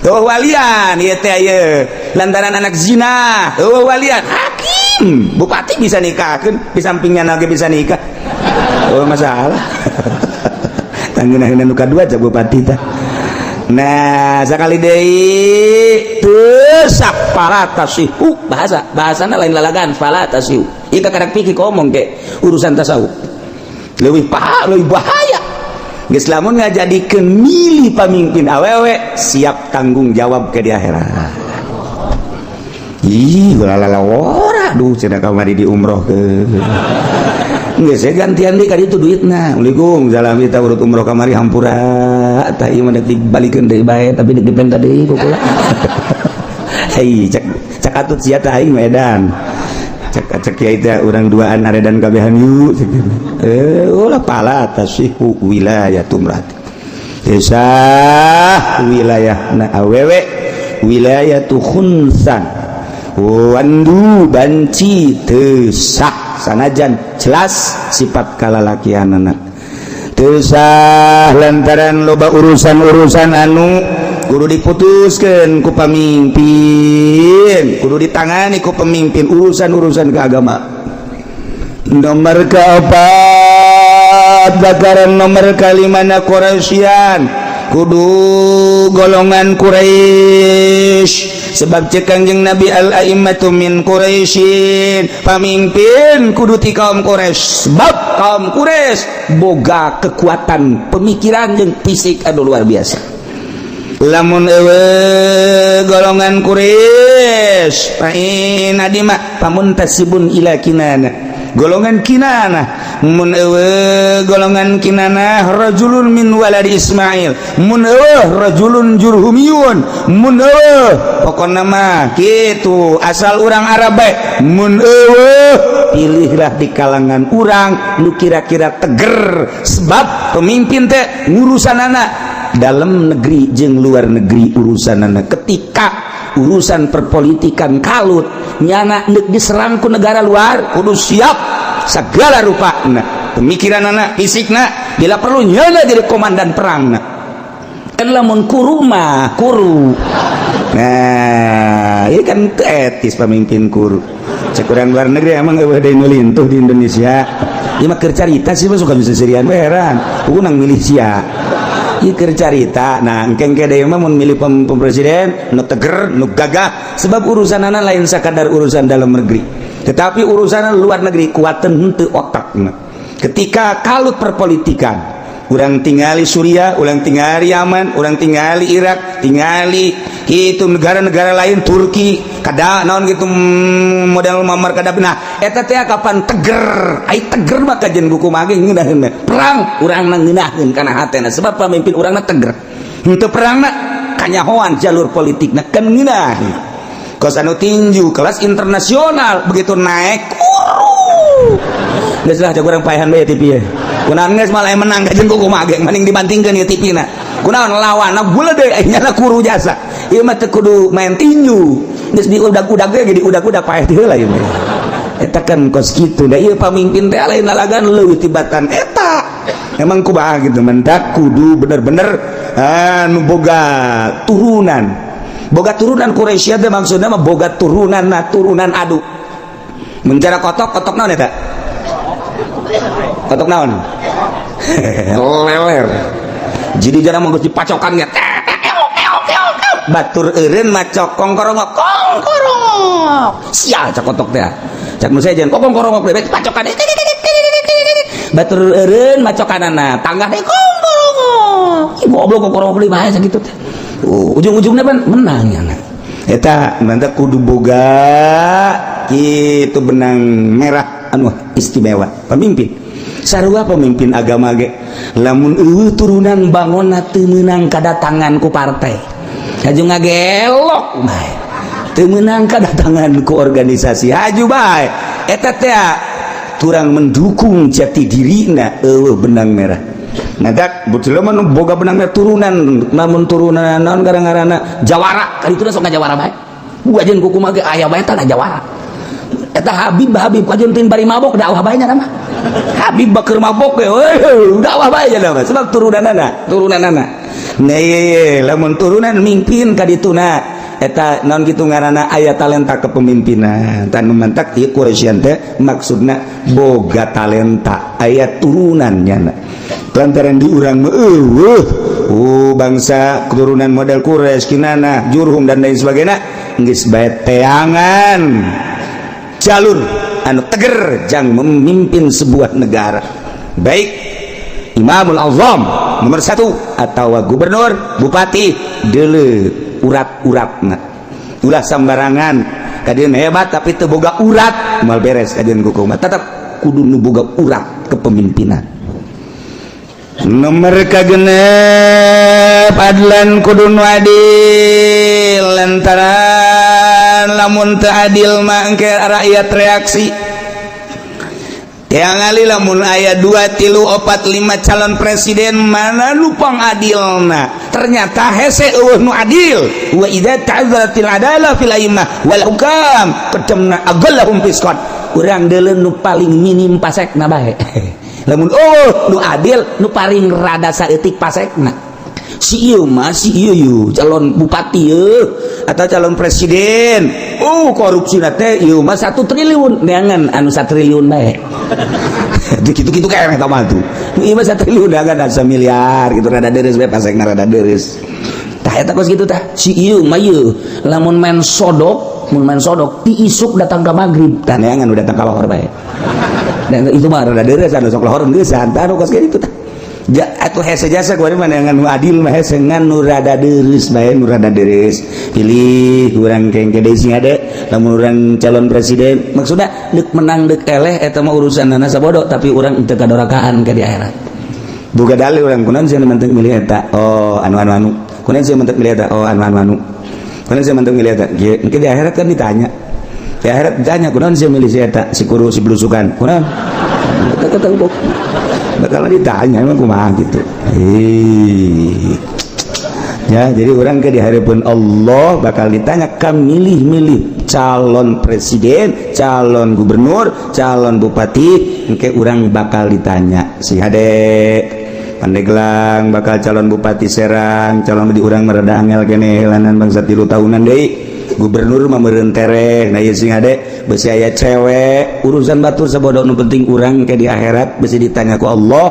Eueuh walian ieu teh ieu. Lantaran anak zina, eueuh walian hakim. Bupati bisa nikahkeun, di sampingnya nage bisa nikah. Eueuh masalah. Tanggeunahna nu kadua aja bupati tah. Nah, sekali deui teu sak paratasihu bahasa bahasana lain lalagan falatasihu. Ieu kakarek pikir ngomong ke urusan tasawuf. Leuwih paham, leuwih bahaya. Geus lamun ngajadikeun milih pamimpin awewe siap tanggung jawab ke di akhirat. Ih, lalala duh cenah kamari di umroh ke. Geus gantian deui ka ditu duitna. Assalamualaikum, salam kita urut umroh kamari hampura. Tah ieu mah dek dibalikeun deui bae tapi dek dipenta deui ku kula. Hei, cek cek atut sia tah aing mah edan. Cek cek kiai teh urang duaan aredan kabehan yuk cek. Ulah pala tasihu wilayatu mrati. Desa wilayahna awewe wilayatu khunsan. Wandu banci teu sah sanajan jelas sifat kalalakianana teu sah lantaran loba urusan-urusan anu kudu diputuskeun ku pamimpin, kudu ditangani ku pemimpin urusan-urusan keagamaan. Nomor keempat, bakaran nomor kalimana Quraisyan, kudu golongan Quraisy, sebab cek Kangjeng Nabi al a'immatu min Quraisyin, pamimpin kudu ti kaum Quraisy, sebab kaum Quraisy boga kekuatan pemikiran jeung fisik anu luar biasa. Lamun euweuh golongan Quraisy, fa adima famuntasibun ila Kinana, golongan Kinana. Mun euweuh golongan Kinana, rajulun min waladi Ismail. Mun euweuh, rajulun jurhumiyun. Mun euweuh, pokona mah kitu, asal urang Arab bae. Mun euweuh, pilihlah di kalangan urang nu kira-kira teger, sebab pemimpin teh ngurusanana dalam negeri jeung luar negeri urusanana. Ketika urusan perpolitikan kalut, nyana neuk diserang ku negara luar, kudu siap segala rupa nah pemikiran anak, fisikna, bila perlu nyana jadi komandan perang. Nah kan lamun kuru mah kuru. Nah, ini kan etis pemimpin kuru. Cek urang luar negeri, emang euweuh deui nu lintuh di Indonesia? Ieu mah keur carita sih mah, suka bisa serian heran nang milih sia. Ieu keur carita. Nah, engke deui mah mun milih pem presiden nu teger, nu gagah, sebab urusanana lain sakadar urusan dalam negeri, tetapi urusan luar negeri. Kuaten henteu otakna ketika kalut perpolitikan? Urang tingali Suriah, urang tingali Yaman, urang tingali Irak, tingali itu negara-negara lain, Turki, kada naon gitu, model Muammar Gaddafi. Nah, eta teh kapan teger? Ai teger mah kajen buku mage ngeunaheun perang urang ngeunaheun kana hatena, sebab pemimpin urangna teger. Henteu perangna kanyahoan jalur politikna, kan ngeunaheun. Kos anu tinju kelas internasional begitu naik kuru. Geus lah, cek urang paehan bae TV ye. Kunaon geus malah menang kajen kuku mage, mending dibantingkeun ieu TV na. Kunaon lawanna gulede, nyana kuru jasa. Ieu mah teu kudu main tinju. Geus diudag-udag ge, diudag-udag paeh ti heula ieu mah. Eta kan kos kitu. Da ieu pamimpin teh lain lalagan leuwih tibatan eta. Emang kumaha gitu, mendak kudu bener-bener anu boga turunan. Boga turunan Quraisy teh maksudna mah boga turunan, nah turunan adu. Mencara kotok, kotok naon eta? Kotok naon? Leler. Jadi jarang mau dipacokan ya. Batur eureun macok kongkorongok kongkorongok. Sial cak kotok teh. Cak nu sejen kok kongkorongok teh pacokan. Batur eureun macokanana, tanggah teh kongkorongok. Ih, goblok, kongkorongok deui bae sakitu teh. Ujung-ujungnya kan menang ya. Eta mantap, kudu boga kitu benang merah anu istimewa pemimpin. Sarua pemimpin agama ge, lamun euweuh turunan bangonna teu meunang kadatangan ku partai, haju ngagelok bae. Teu meunang kadatangan ku organisasi, haju bae. Eta teh kurang mendukung jati dirina, euweuh benang merah. Nadak betul mah boga benang merah turunan, namun turunan naon gara-garana jawara kali itu sok ngajawara bae. Buajeun kuku mah ge aya bae tah jawara eta. Habib, Habib kajeun tin bari mabok dakwah bae nya mah. Habib bakeur mabok ge dakwah bae nya mah, sebab turunanana, turunanana. Nah ieu lamun turunan mimpin ka dituna eta naon kitu ngaranna, aya talenta kepemimpinan. Tanu mantak ieu Quraisyan teh maksudna boga talenta, aya turunannya. Lantaran di urang mah euweuh bangsa keturunan model Quraisy, Kinana, Jurhum, dan lain sebagainya, geus bae teangan jalur anu teger jang memimpin sebuah negara, baik Imamul Azam nomor 1 atau gubernur, bupati. Dele urat-uratna, ulah sambarangan kajian hebat tapi teu boga urat, moal beres kajian kuku. Tetap kudu nu boga urat kepemimpinan. Nomor kagenep, adlan, kudu nu adil, lantaran lamun teu adil mah engke rakyat reaksi. Yang lamun aya 2, 3, 4, 5 calon presiden, mana nu pangadilna? Ternyata hese, euweuh nu adil. Wa idza ta'azzaratil adalah fil a'immah wal hukam qaddamna aqallahum fisqan. Urang deuleu nu paling minim pasekna bae. Lamun oh nu adil, nu paling rada saeutik pasekna, si ieu mah, si ieu yu calon bupati ye atau calon presiden, oh korupsi teh ieu mah 1 triliun, neangan anu 1 triliun bae. Gitu-gitu kayak eta mah tuh. Ieu mah 1 triliun, neangan 1 miliar gitu, rada deres bae pasekna, rada deres. Tah, eta kos kitu tah. Si ieu mah ieu lamun main sodok, mun main sodok ti isuk datang ke maghrib. Tah, neangan udah datang ka lohor bae. Dan itu mah rada deres, anu sok lohor geus tah, anu kos kitu tah. Ja, atuh hese jasa kuari mah, neangan nu adil mah hese, ngan nu rada deres bae, nu rada deres pilih urang kengke deui. Sing ada lamun urang calon presiden, maksudnya deuk menang deuk eleh eta mah urusanana sabodo, tapi urang teu kadorakaan ke di akhirat. Buka dalil urang, kunaon sih mantek milih eta? Oh, anu anu anu. Kunaon sih mantek milih eta? Oh, anu anu anu. Kunaon sih mantek milih eta? Kieu. Engke di akhirat kan ditanya, di akhirat ditanya, kunaon sih milih si eta, si kuru, si belusukan, kunaon? Kata bakal ditanya, emang kumaha gitu. Hei. Ya, jadi orang ke di hadapan Allah bakal ditanya kam milih-milih calon presiden, calon gubernur, calon bupati, engke urang bakal ditanya. Si hade Pandeglang bakal calon bupati Serang, calon di urang mereda angel kene lanan bangsa 3 tahunan deui. Gubernur mah meureun tereh. Nah, ieu sing hade besi aya cewek, urusan batur sabodo, nu penting urang ke di akhirat besi ditanya ku Allah.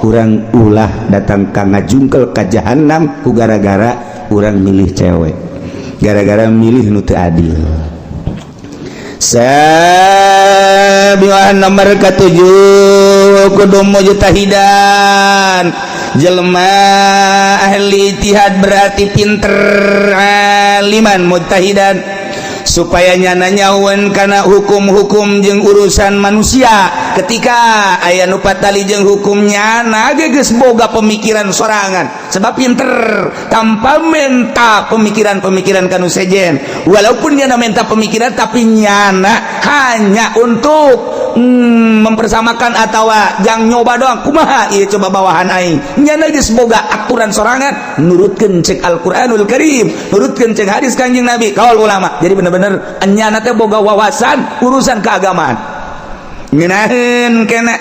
Urang ulah datang ka ngajungkel ka jahanam ku gara-gara urang milih cewek, gara-gara milih nu teu adil. Sabian nomor ketujuh, kudu mujtahidan, jelema ahli ijtihad, berarti pinter, aliman mujtahidan, supaya nyana nyawan karena hukum-hukum jeung urusan manusia. Ketika aya nu patali jeung hukum, nyana geus boga pemikiran sorangan sebab pinter, tanpa menta pemikiran-pemikiran kanu sejen. Walaupun nyana menta pemikiran, tapi nyana hanya untuk mempersamakan atau jang nyoba doang, kumaha ieu coba bawahan aing. Nyana geus boga aturan sorangan, nurutkeun cek Al-Qur'anul Karim, nurutkeun cek hadis Kanjeng Nabi, kaul ulama. Jadi bener-bener nyana teh boga wawasan urusan keagamaan ngeunaheun. Kena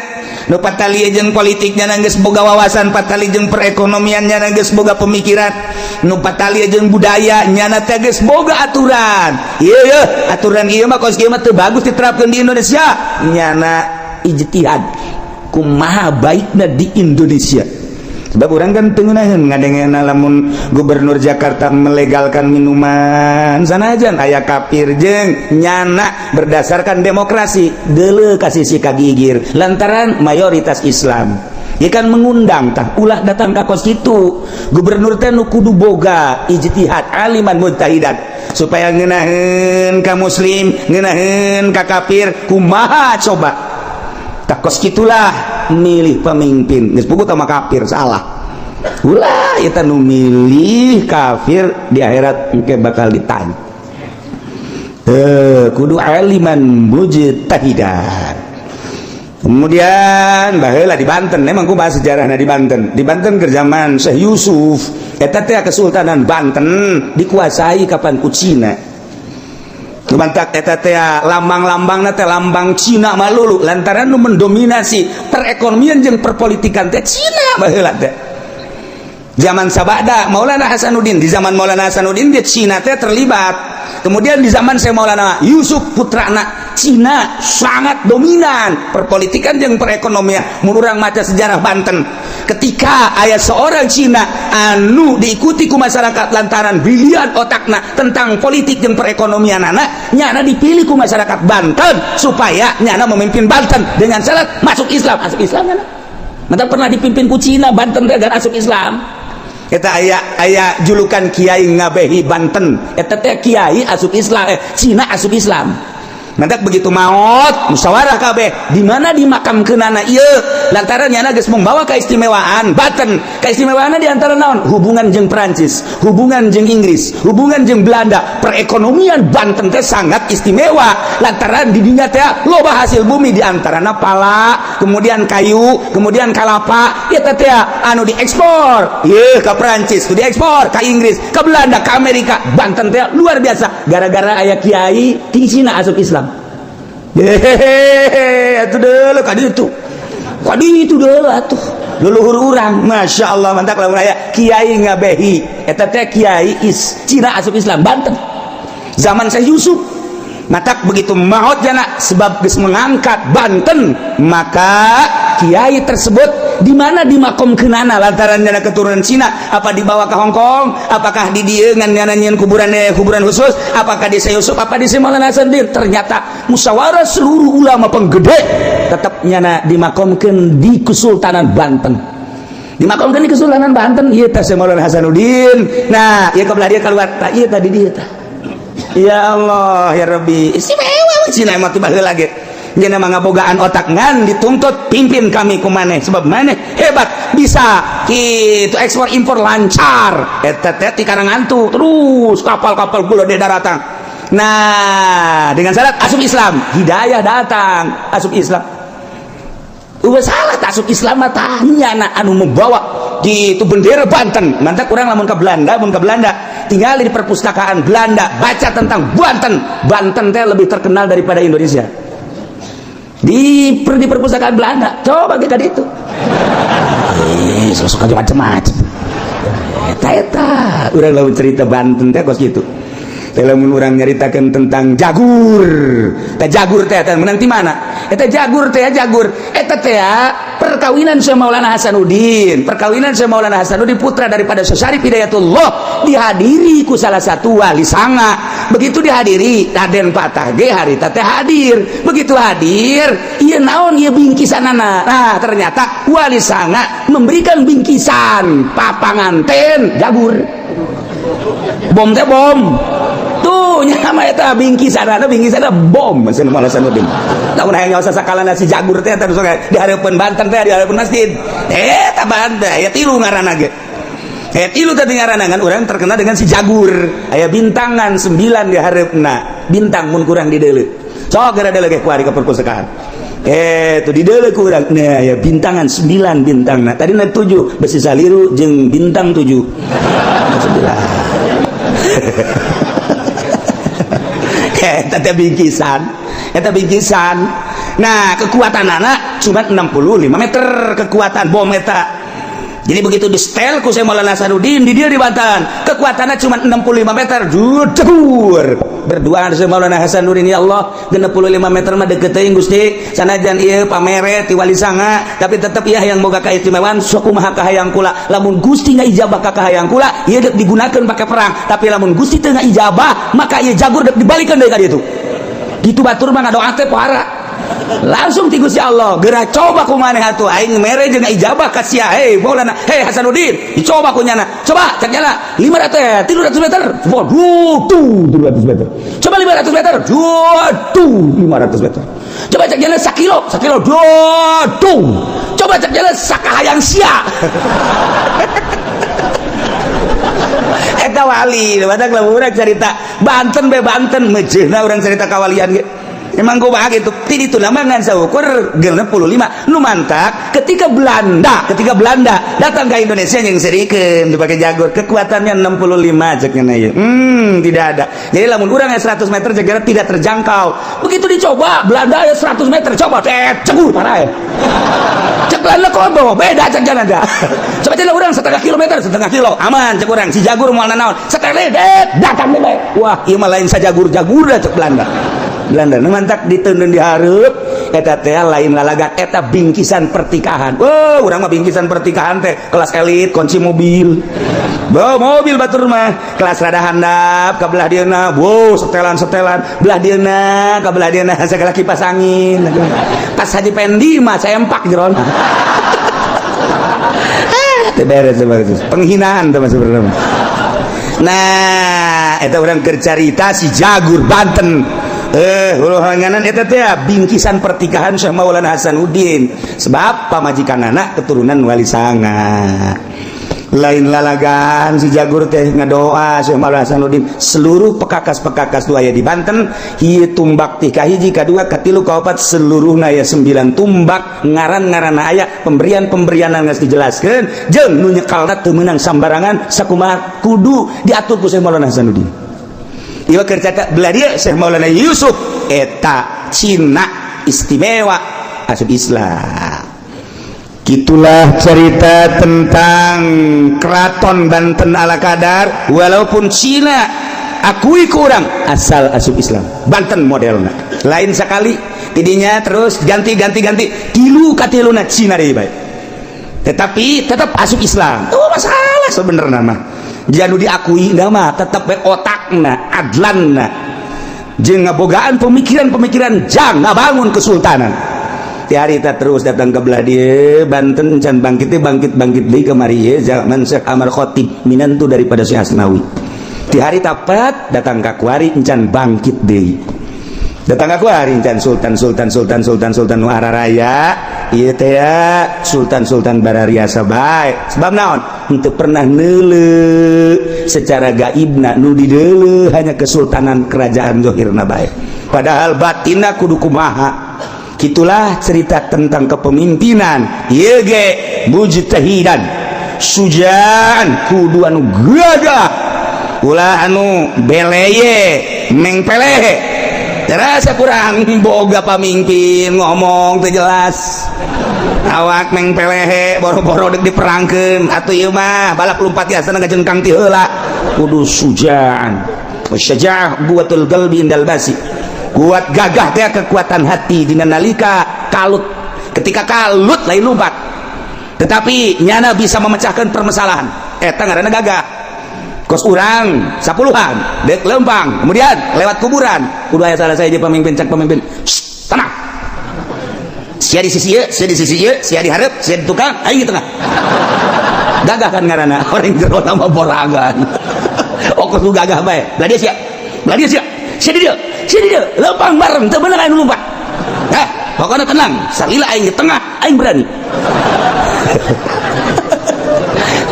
nu patali jeung politiknya geus boga wawasan, patali jeung perekonomian nyana geus boga pemikiran, nu patali jeung budaya nyana teh geus boga aturan. Ieu ye aturan ieu mah kos kieu mah teu bagus diterapkeun di Indonesia. Nyana ijtihad kumaha baikna di Indonesia, sebab orang kan teu ngeunaheun ngadengena lamun gubernur Jakarta melegalkan minuman sanajan aya kafir jeung nyana berdasarkan demokrasi deuleu ka sisi kagigir lantaran mayoritas Islam. Ieu kan mengundang tah. Ulah datang ka kos kitu. Gubernur teh nu kudu boga ijtihad, aliman mujtahidan, supaya ngeunaheun ka muslim, ngeunaheun ka kafir, kumaha coba. Tah, kos kitulah milih pemimpin. Geus puguh sama kafir salah. Ulah eta nu milih kafir, di akhirat engke bakal ditanya. Eh, kudu aliman mujtahidan. Kemudian baheula di Banten, memang ku bahas sejarahna di Banten. Di Banten ke zaman Syekh Yusuf, eta teh Kesultanan Banten dikuasai kapan ku Cina. Mantak eta teh lambang-lambangna teh lambang Cina malulu, lantaran nu mendominasi perekonomian jeung perpolitikan teh Cina baheula teh. Zaman sabada Maulana Hasanuddin, di zaman Maulana Hasanuddin dia Cina teh terlibat. Kemudian di zaman saya Maulana Yusuf putrana, Cina sangat dominan perpolitikan jeung perekonomian. Mun urang maca sejarah Banten, ketika aya seorang Cina anu diikuti ku masyarakat lantaran brilian otakna tentang politik dan perekonomian anak, nyana dipilih ku masyarakat Banten supaya nyana memimpin Banten dengan syarat masuk Islam. Masuk Islam nyana. Mantap, pernah dipimpin ku Cina Banten teh masuk Islam. Eta aya aya julukan Kiai Ngabehi Banten, eta teh kiai asup Islam, eh, Cina asup Islam. Mantak begitu maot musyawarah kabeh di mana dimakamkeunana ieu lantaran nyana geus membawa keistimewaan Banten. Keistimewaanna di antara naon? Hubungan jeung Perancis, hubungan jeung Inggris, hubungan jeung Belanda. Perekonomian Banten teh sangat istimewa lantaran di dinya teh loba hasil bumi, di antarana pala, kemudian kayu, kemudian kalapa. Ieu teh anu diekspor ieu ke Perancis, diekspor ke Inggris, ke Belanda, ke Amerika. Banten teh luar biasa gara-gara aya kiai ti Cina asup Islam. Hehehe, atuh deuleu ka ditu. Ka ditu deuleu atuh. Leluhur urang, Masya Allah, mantap lamun aya kiai ngabehi. Eta teh kiai is Cina asup Islam Banten. Zaman Syekh Yusuf. Matak begitu maot jana sebab geus mengangkat Banten, maka kiai tersebut di mana dimakomkeunana lantaran jana keturunan Cina, apa dibawa ke Hong Kong, apakah di dieu ngan nyieun kuburan kuburan khusus, apakah di Syekh Yusuf, apa di Syekh Maulana Hasanuddin? Ternyata musyawarah seluruh ulama penggede tetap nyana dimakomkeun di Kesultanan Banten, dimakomkeun di Kesultanan Banten. Ieu teh Syekh Maulana Hasanuddin. Nah, ieu kebelah dia keluar tah, ieu tadi dia tah. Ya Allah ya Rabbi, istimewa Cina emang tiba heula ge. Nya mah ngabogaan otak ngan dituntut pimpin kami ku maneh sebab maneh hebat bisa kitu ekspor impor lancar. Eta teh ti Karangantu terus kapal-kapal gula di daratan. Nah, dengan syarat asup Islam, hidayah datang asup Islam. Udah salah tak asup Islam mah tanya na anu membawa di itu bendera Banten. Mantap kurang lamun ke Belanda, mun ke Belanda tinggal di perpustakaan Belanda baca tentang Banten. Banten teh lebih terkenal daripada Indonesia. Di perpustakaan Belanda coba kita itu. Sosok aja macam-macam. Eta eta urang lamun cerita Banten teh kos kitu. Teh lamun urang nyaritakeun tentang Jagur. Teh Jagur teh teh menang ti mana? Eta Jagur teh Jagur. Eta teh perkawinan Syekh Maulana Hasanuddin. Perkawinan Syekh Maulana Hasanuddin putra daripada Syekh Syarif Hidayatullah dihadiri ku salah satu wali sanga. Begitu dihadiri Raden Patah ge harita teh hadir. Begitu hadir, ieu naon ieu bingkisanana? Nah, ternyata wali sanga memberikan bingkisan papanganten Jagur. Bom teh bom. Tuh nya eta bingkisanana, bingkisanana bom Syekh Maulana Hasanuddin. Lamun hayang nyaho sakalana si Jagur teh eta sok di hareupeun Banten teh di hareupeun masjid. Eta Banten aya tilu ngaranna ge. Aya tilu tadi ngaranna kan urang terkenal dengan si Jagur. Aya bintangan 9 di hareupna. Bintang mun kurang di deuleu. Sok geura deuleu ge kuari ke perpustakaan. Tuh di deuleu kurang. Nah, ya bintangan 9 bintangna. Tadi na 7 besi saliru jeung bintang 7. 9. Eta teh bingkisan. Eta bingkisan. Nah, kekuatan anak cuma 65 meter kekuatan bom eta. Jadi begitu di setel ku Syekh Maulana Hasanuddin di dia di Banten, kekuatannya cuma 65 meter. Judur. Berdoa Syekh Maulana Hasanuddin, ya Allah, 65 meter mah deket teuing Gusti. Sanajan ieu pamere ti wali sanga, tapi tetep ieu yang boga kaistimewaan sok kumaha kahayang kula. Lamun Gusti ngaijabah ka kahayang kula, ieu dek digunakeun pake perang. Tapi lamun Gusti teu ngaijabah, maka ieu Jagur dek dibalikeun deui ka ditu. Gitu batur mah ngadoa teh pohara. Langsung ti Gusti Allah, geura coba ku maneh atuh aing mere jeung ijabah ka sia. Hei Maulana, hei Hasanuddin, dicoba ku nyana. Coba cek nyana 500 300 meter. Waduh, tuh 300 meter. Coba 500 meter. Waduh, 500 meter. Coba cek nyana sakilo, sakilo. Waduh. Coba cek nyana sakahayang sia. Eta wali, badak lamun urang cerita Banten be Banten mejeuna urang cerita kawalian ge. Emang kumaha gitu. Ti ditu nama ngan saukur 65. Nu mantak ketika Belanda datang ke Indonesia yang serikeun dipakai Jagur kekuatannya 65 cek nya ieu. Tidak ada. Jadi lamun urang aya 100 meter jagara tidak terjangkau. Begitu dicoba Belanda aya 100 meter coba cegur parah ya. Cek Belanda kok bawa beda cek jana da. Coba cek urang setengah kilometer, setengah kilo aman cek urang si Jagur moal nanaon. Setengah datang deui. Wah, ieu mah lain sajagur-jagur cek Belanda. Belanda nu mantak diteundeun di hareup eta teh lain lalagan eta bingkisan pertikahan. Oh, urang mah bingkisan pertikahan teh kelas elit kunci mobil. Bawa mobil batur mah kelas rada handap ka belah dieuna. Wow, setelan-setelan belah dieuna ka belah dieuna segala kipas angin. Pas Haji Pendi mah sempak jeron. Teu beres penghinaan teh sebenarnya. Nah, eta urang keur carita si Jagur Banten. Hulu halanganan eta teh bingkisan pertikahan Syekh Maulana Hasanuddin sebab pamajikanana keturunan Wali Sanga. Lain lalagan si Jagur teh ngadoa Syekh Maulana Hasanuddin seluruh pekakas-pekakas nu aya di Banten ieu tumbak ti kahiji, kadua, katilu, kaopat, seluruhna aya 9 tumbak, ngaran-ngaranna aya, pemberian-pemberian geus dijelaskeun jeung nu nyekalna teu meunang sambarangan, sakumaha kudu diatur ku Syekh Maulana Hasanuddin. Ieu keur catat belah dieu Syekh Maulana Yusuf eta Cina istimewa asup Islam. Gitulah cerita tentang Keraton Banten ala kadar, walaupun Cina akui kurang asal asup Islam. Banten modelna lain sekali tidinya, terus ganti ganti ganti tilu katiluna Cina deui bae, tetapi tetap asup Islam. Oh, masalah sebenarnya mah janu diakui nama tetap bae otakna adlanna jeung ngabogaan pemikiran-pemikiran jang ngabangun kesultanan. Ti harita terus datang ke belah dieu Banten can bangkit teh, bangkit bangkit deui kamari ye zaman Syekh Amar Khatib, minantu daripada Syekh Asnawi. Ti harita pat datang ka kuari encan bangkit deui, datang ka kuari encan sultan sultan sultan sultan sultan nu araraya ieu teh ya, sultan sultan barariasa bae. Sebab naon? Henteu pernah neuleu secara gaibna, nu dideuleu hanya kesultanan kerajaan zohirna bae, padahal batinna kudu kumaha. Itulah cerita tentang kepemimpinan ieu ge mujtahidan sujaan, kudu anu gagah, ulah anu beleye mengpelehe. Terasa kurang boga pamimpin ngomong teu jelas, awak mengpelehe, boro-boro dek diperangkeun atuh ieu mah balap lumpat biasana ngajengkang ti heula. Kudu sujaan, wasyaja'ah quwwatul qalbi indal basi, kuat gagah teh kekuatan hati dina nalika kalut. Ketika kalut lain lumpat, tetapi nyana bisa memecahkan permasalahan, eta ngaranna gagah. Kos urang sapuluhan dek lempang kemudian lewat kuburan, kudu aya salah saya jadi pemimpin. Cek pemimpin, "Shh, tenang, sia di sisi ieu, sia di sisi ieu, sia di hareup, sia di tukang, aing di tengah." Gagah kan ngaranna. Orang jero nama borangan, oh kos lu gagah bae, belah dia sia, belah dia sia, sia di dieu, sia di dieu, lempang bareng teu bener aing lumpat. Eh, pokoknya tenang, salila aing di tengah, aing berani.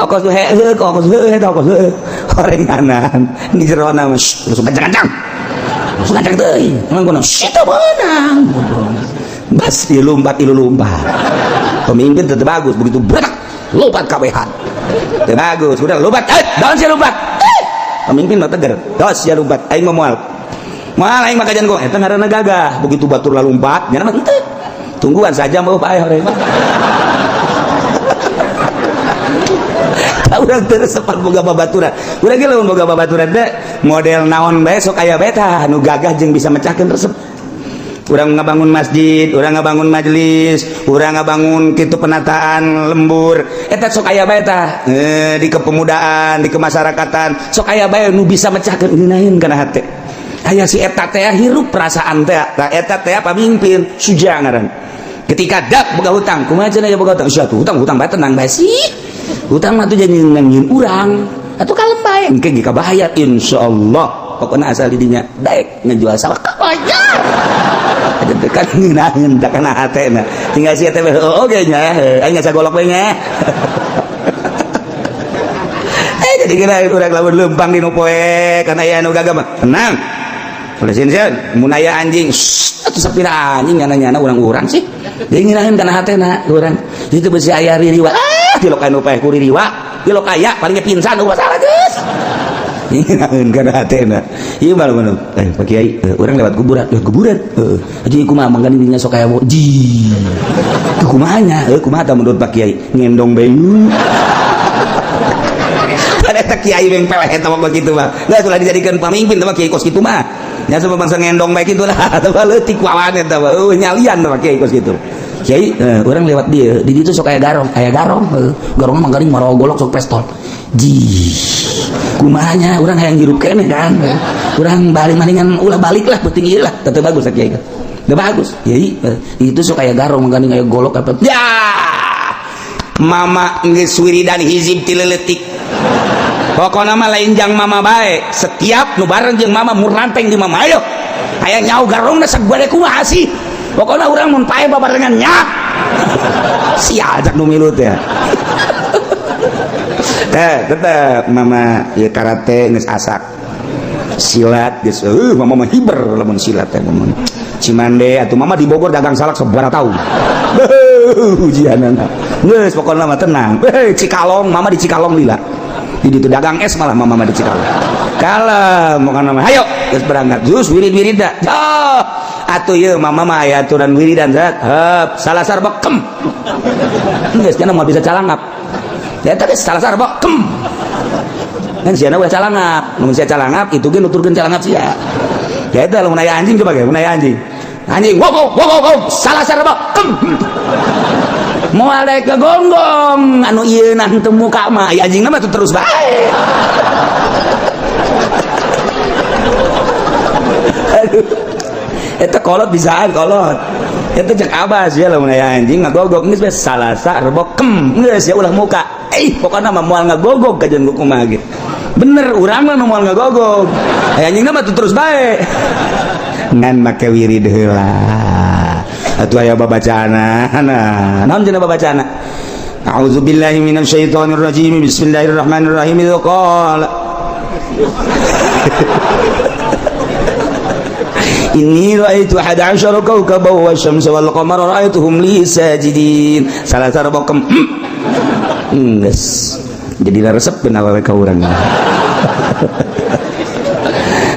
Kos heuh, kos heuh, kos heuh orenganan di jero nama langsung kencang-kencang, langsung kencang teuing emang kono teu meunang bas dilumpat ilu lumpat. Pemimpin tetep bagus, begitu berak lompat kabehan teu bagus. Udah lompat, eh daun sia lompat, eh pemimpin mah teger dos sia lompat, aing mah moal moal, aing mah kajian kok eta ngaranna gagah. Begitu batur lompat nya mah henteu, tungguan saja mau paeh orang mah. Urang teu resepan boga babaturan. Urang ge lamun boga babaturan teh model naon bae sok aya bae tah anu gagah jeung bisa mecahkeun resep. Urang ngabangun masjid, urang ngabangun majelis, urang ngabangun kitu penataan lembur, eta sok aya bae tah di kepemudaan, di kemasyarakatan sok aya bae nu bisa mecahkeun ngeunaheun kana hate. Aya si eta teh hirup perasaan teh, tah eta teh pamimpin suja ngaran. Ketika dak boga hutang, kumaha cenah ya boga hutang? Sia tuh hutang hutang bae, tenang bae sih. Hutang mah tuh jadi ngangin urang atuh kalem bae, engke ge kabayar insyaallah. Pokokna asal didinya daek ngejual sawah kabayar aja teh kan ngeunaheun tah kana hatena, tinggal sia teh heueuh oge nya, aing ngasa golok bae nya. Eh, jadi kira urang lamun leumpang di nu poe kana aya anu gagah mah tenang. Ulah sieun mun aya anjing atuh sapira anjing nyana-nyana urang-urang sih. Jadi ngeunaheun kana hatena urang. Itu besi aya ririwa. Ah, tilok anu paeh ku ririwa, tilok aya palingnya pingsan ulah salah geus. Ngeunaheun kana hatena. Ieu mah lamun Pak Kiai, urang lewat kuburan, lewat kuburan. Heeh. Jadi kumaha mangga dinya sok aya ji. Teu kumaha nya? Heuh, kumaha tah menurut Pak Kiai? Ngendong bae. Ada eta kiai yang peleh eta mah begitu mah. Geus ulah dijadikeun pamimpin teh mah kiai kos kitu mah. Nya sebab bangsa ngendong bae kitu lah. Eta mah leutik wawan eta mah. Eueuh nyalian teh kiai kos kitu. Kiai, urang lewat dia, di ditu sok aya garong, heuh. Garong mah garing marogolok sok pestol. Ji. Kumaha nya urang hayang hirup keneh kan. Urang balik maningan ulah balik lah penting ieu lah. Teu bagus kiai. Teu bagus. Kiai, itu sok aya garong garing aya golok apa. Ya. Mama geus wiridan hizib ti leutik. Pokokna mah lain jang mama bae, setiap nu bareng jeung mama muranteng di mama, ayo. Aya nyau garongna sagede kumaha sih? Pokoknya urang mun paeh babarengan nya. Sia ajak nu milu teh. Teh tetep mama ya karate geus asak. Silat geus mama mah hiber lamun silat teh mama. Cimande atuh mama di Bogor dagang salak sabaraha tahun. Ujianana. Geus pokokna mah tenang. Cikalong, mama di Cikalong lila. Di ditu dagang es malah mama mah di Cikalong. Kalem pokokna mah. Hayo geus berangkat. Terus wirid-wirid dah. Oh, atuh ieu mama mah aya aturan wiridan zat. Heup, salasar bekem. Geus cenah moal bisa calangap. Ya tadi salasar bekem. Kan siana ulah calangap. Mun sia calangap itu ge nuturkeun calangap sia. Ya eta lamun aya anjing coba ge, mun aya anjing. Anjing, wow wow wow wow, salasar bekem. Moal daek gonggong anu ieu nah teu muka mah aya anjingna mah terus bae. Aduh. Eta kolot bisaan kolot. Eta cek abas ya lamun aya anjing ngagogok geus bae salasa rebo kem geus ya ulah muka. Pokokna mah moal ngagogog kajian kumaha ge. Bener urang mah moal ngagogog. Aya anjingna mah terus bae. Ngan make wirid heula. Atuh aya babacaana. Nah, naon cenah babacaana? A'udzubillahi minasyaitonir rajim. Bismillahirrahmanirrahim. Qala Inni ra'aitu 11 kawkaban wasyamsa wal qamara ra'aituhum li sajidin. Salah sarbokem. Geus. Jadi resep awewe ka urang.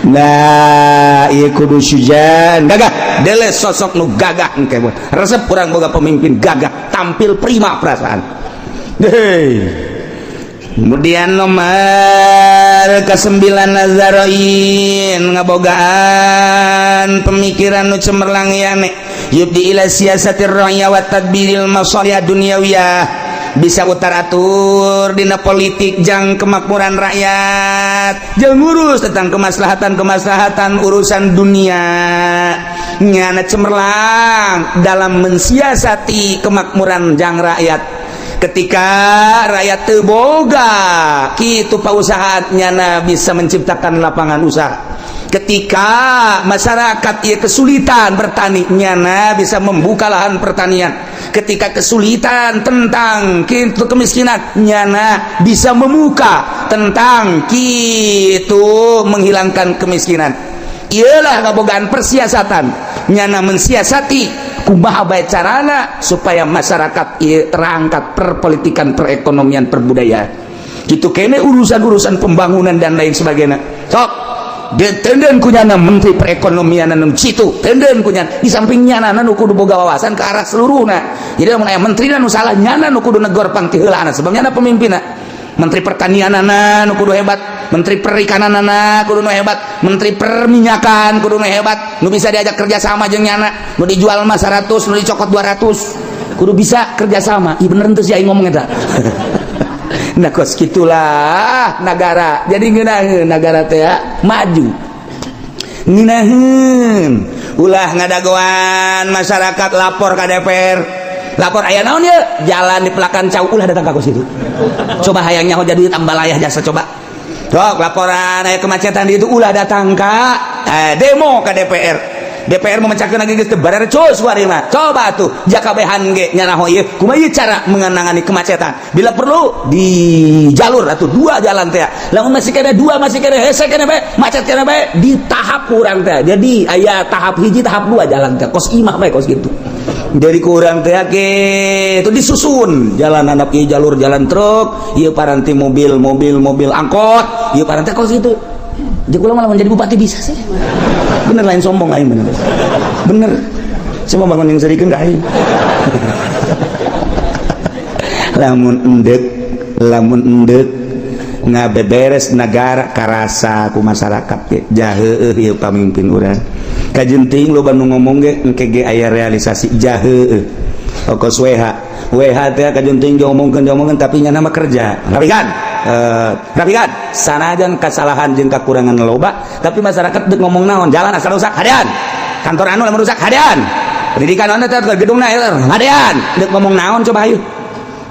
Nah, ieu kudu sujan gagah. Dele sosok nu gagah engke. Resep urang boga pemimpin gagah, tampil prima perasaan. Hei. Kemudian nomor ke-9 nazaroin ngabogaan pemikiran nu cemerlang yane yubdi ila siasatir ra'ya wa tadbiril masalih dunyawiyah, bisa utar atur dina politik jang kemakmuran rakyat, jang ngurus tentang kemaslahatan-kemaslahatan urusan dunia. Nyana cemerlang dalam mensiasati kemakmuran jang rakyat. Ketika rakyat teu boga kitu pausahaan nyana bisa menciptakan lapangan usaha. Ketika masyarakat ieu kesulitan bertani, nyana bisa membuka lahan pertanian. Ketika kesulitan tentang kitu kemiskinan, nyana bisa membuka tentang kitu menghilangkan kemiskinan. Iyalah kabogaan persiasatan, nyana mensiasati kumaha bae carana supaya masyarakat ieu terangkat perpolitikan, perekonomian, perbudayaan. Kitu kene urusan-urusan pembangunan dan lain sebagainya. Sok tenden kunyana menteri perekonomian anu citu, tenden kunyana di samping nyana nu kudu boga wawasan ke arah seluruhna. Jadi lamun aya menteri nu salah nyana nu kudu negor pang ti heula sebab nyana pemimpinna. Menteri pertanianana nu kudu hebat, menteri perikananana kudu nu hebat, menteri perminyakan kudu nu hebat, nu bisa diajak kerja sama jeung nyana, nu dijual mah 100, nu dicokot 200, kudu bisa kerja sama. Ih bener henteu sih aing ngomong eta. Nah kos gitulah nagara. Jadi ngeunaheun nagara teh maju. Ngeunaheun ulah ngadagoan masyarakat lapor ka DPR. Lapor aya naon ieu? Jalan di pelakan cau ulah datang ka kos kitu. Coba hayang nyaho jadi tambah layah jasa coba. Sok laporan aya kemacetan di itu ulah datang ka demo ka DPR. DPR memecahkan lagi geus teu barerecus kuari mah. Coba tuh jakabehan ge nyanaho ieu kumaha ieu cara menangani kemacetan. Bila perlu di jalur atuh dua jalan teh. Lamun masih kena dua masih kena hese kena bae macet kena bae di tahap kurang teh. Jadi aya tahap hiji tahap dua jalan teh kos imah bae kos gitu. Jadi kurang teh itu disusun jalan anak ieu jalur jalan truk, ieu paranti mobil mobil mobil angkot, ieu paranti kos gitu. Jadi kula malah menjadi bupati bisa sih. Bener lain sombong aing bener. Bener. Saya mau bangun yang serikeun ka aing. Lamun endek ngabeberes negara karasa ku masyarakat ge jaheueuh ieu pamimpin urang. Kajenting loba nu ngomong ge engke ge aya realisasi jaheueuh. Okos WH. WH teh kajenting diomongkeun tapi nya nama kerja. Rapikan. Rapikan. Sanajan kesalahan jeung kakurangan loba, tapi masyarakat deuk ngomong naon, jalan asal rusak hadean. Kantor anu lamun rusak hadean. Pendidikan anu teh gedungna hadean. Deuk ngomong naon coba hayu.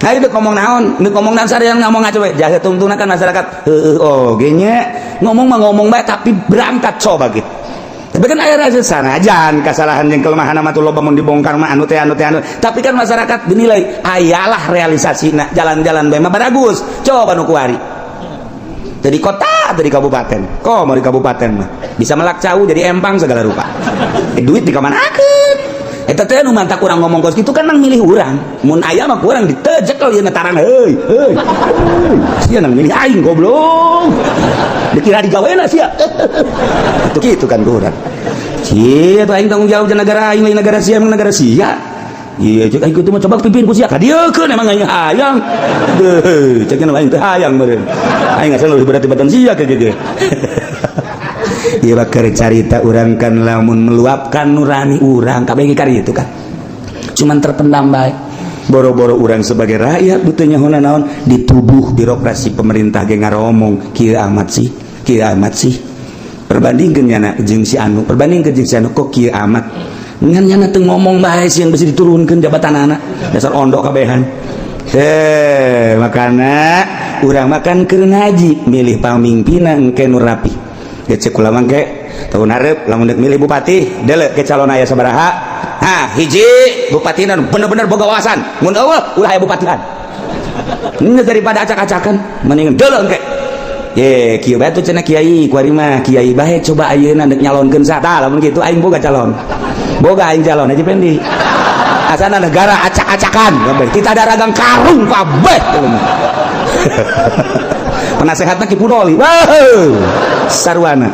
Hayu deuk ngomong naon, deuk ngomong naon sarean ngomong coba. Jahe tungtungna kan masyarakat. Heueuh oh ge nya ngomong mah ngomong bae tapi berangkat coba gitu. Tapi kan aya rasa sanajan kesalahan yang kelemahan mah tuh loba, mun dibongkar mah anu teh, anu teh, anu. Tapi kan masyarakat dinilai ayalah realisasi. Nah, jalan-jalan bae mah bagus. Coba nu kuari jadi kota atau di kabupaten, kok mau di kabupaten mah bisa melak cau jadi empang segala rupa. Duit di kamanakeun eta teh? Nu mantak urang ngomong kos kitu kan nang milih urang. Mun aya mah kurang ditejekel ieu tarang, heuy heuy heuy, sia nang milih aing, goblok, dikira digawena sia. Itu kitu kan kurang sia tuh. Aing tanggung jawab negara aing, lain negara sia. Emang negara sia? Iya, cek aing kitu mah coba pimpin ku sia ka dieukeun. Emang aing hayang deuh, cek aing teh hayang meureun. Aing asal leuwih berat tibatan sia ke gitu. Iya, bakar carita urang kan lamun meluapkan nurani urang kabeh ge itu kan cuman terpendam bae. Boro-boro urang sebagai rakyat butuh nyaho naon di tubuh birokrasi pemerintah ge ngaromong, kieu amat sih, kieu amat sih, perbandingkeun nyana jeung si anu, perbandingkeun jeung si anu, kok kieu amat. Ngan nyana teu ngomong bae sieun besi diturunkeun jabatan anak dasar ondok kabehan. Eh, makana urang makan keur ngaji milih pamimpinan engke nu rapi. Ge cek kula mangke tahun hareup lamun deuk milih bupati, deuleu ke calon aya sabaraha. Ha, hiji bupati nu bener-bener boga wawasan. Mun eueuh, ulah aya bupatian. Geus, daripada acak-acakan mending deuleu engke. Ye, kieu bae tuh cenah kiai, kuari mah kiai bae coba ayeuna deuk nyalonkeun saha. Tah, lamun kitu aing boga calon. Boga aing calon Haji Pendi. Asana negara acak-acakan kabeh. Kita ada ragang karung kabeh. Penasehatna Ki Pudoli. Wah, sarwana.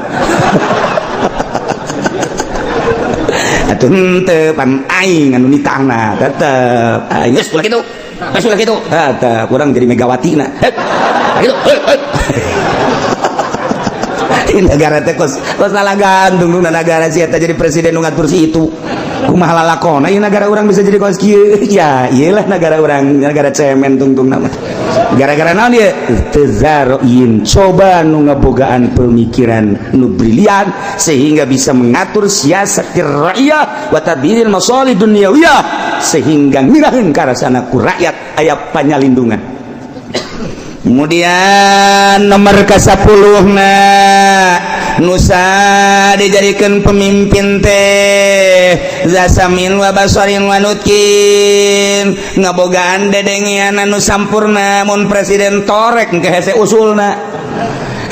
Atuh henteu pan aing anu nitahna tetep. Aing geus ulah kitu. Geus ulah kitu. Tah, kurang jadi Megawati na. Gitu. Ini negara teh kos kos gantung negara sih eta jadi presiden nu ngatur si itu. Kumaha lalakona ieu negara urang bisa jadi kos kieu? Ya, iyalah, negara urang negara cemen tungtung nama. Gara-gara naon ieu? Tezaroin. Coba nu ngabogaan pemikiran nu brilian sehingga bisa mengatur siasat rakyat wa tadbiril masalih dunyawiyah sehingga ngiraheun karasana ku rakyat aya panyalindungan. Kemudian nomor ke 10 na nusa dijadikan pemimpin teh zasamin wa basorin wa nutkin, ngabogaan dedengean anu sampurna. Mun presiden torek ke hese usulna,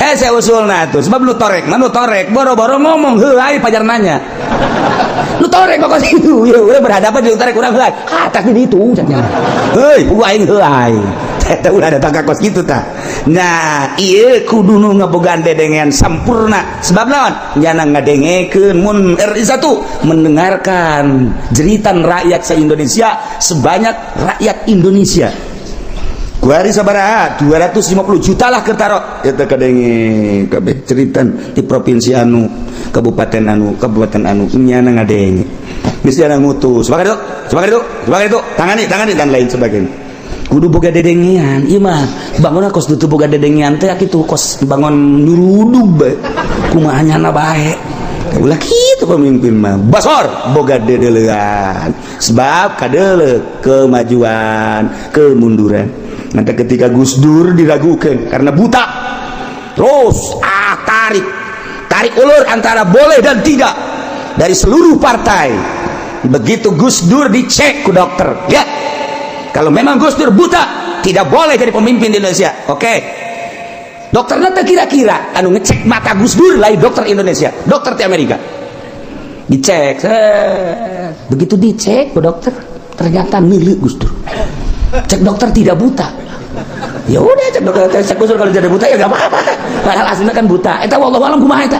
hese usulna tuh, sebab nu torek mah nu torek boro-boro ngomong heulai pajar nanya. Nu torek kok itu ya udah berhadapan jeung torek urang heulai atas di ditu cenah, heuy, puguh aing heulai eta ulah datang ka kos kitu tah. Nah, ieu kudu nu ngabogaan dedengean sampurna, sebab naon? Nyana ngadengekeun mun RI 1 mendengarkan jeritan rakyat se-Indonesia, sebanyak rakyat Indonesia kuari sabaraha, 250 juta lah kertaro eta kadenge kabeh ceritan di provinsi anu, kabupaten anu, kabupaten anu. Nyana ngadenge geus, nyana ngutus sebagai itu, sebagai itu, sebagai itu, tangani, tangani, dan lain sebagainya. Kudu boga dedengean. Ieu mah bangun kos teu boga dedengean teh kitu, kos bangun nyurudug bae, kumaha nyana bae. Ulah kitu. Pemimpin mah basor, boga dedelean, sebab kadeuleu kemajuan kemunduran. Nanti ketika Gus Dur diragukan karena buta terus, ah, tarik tarik ulur antara boleh dan tidak dari seluruh partai. Begitu Gus Dur dicek ku dokter ya, kalau memang Gus Dur buta, tidak boleh jadi pemimpin di Indonesia. Oke, dokternya teh kira-kira anu ngecek mata Gus Dur lain dokter Indonesia, dokter di Amerika. Dicek set. Begitu dicek ke dokter, ternyata milik Gus Dur. Cek dokter tidak buta. Ya udah, cek dokter, cek Gus Dur, kalau tidak buta ya gak apa-apa, padahal aslinya kan buta. Eta wallahu alam kumaha eta.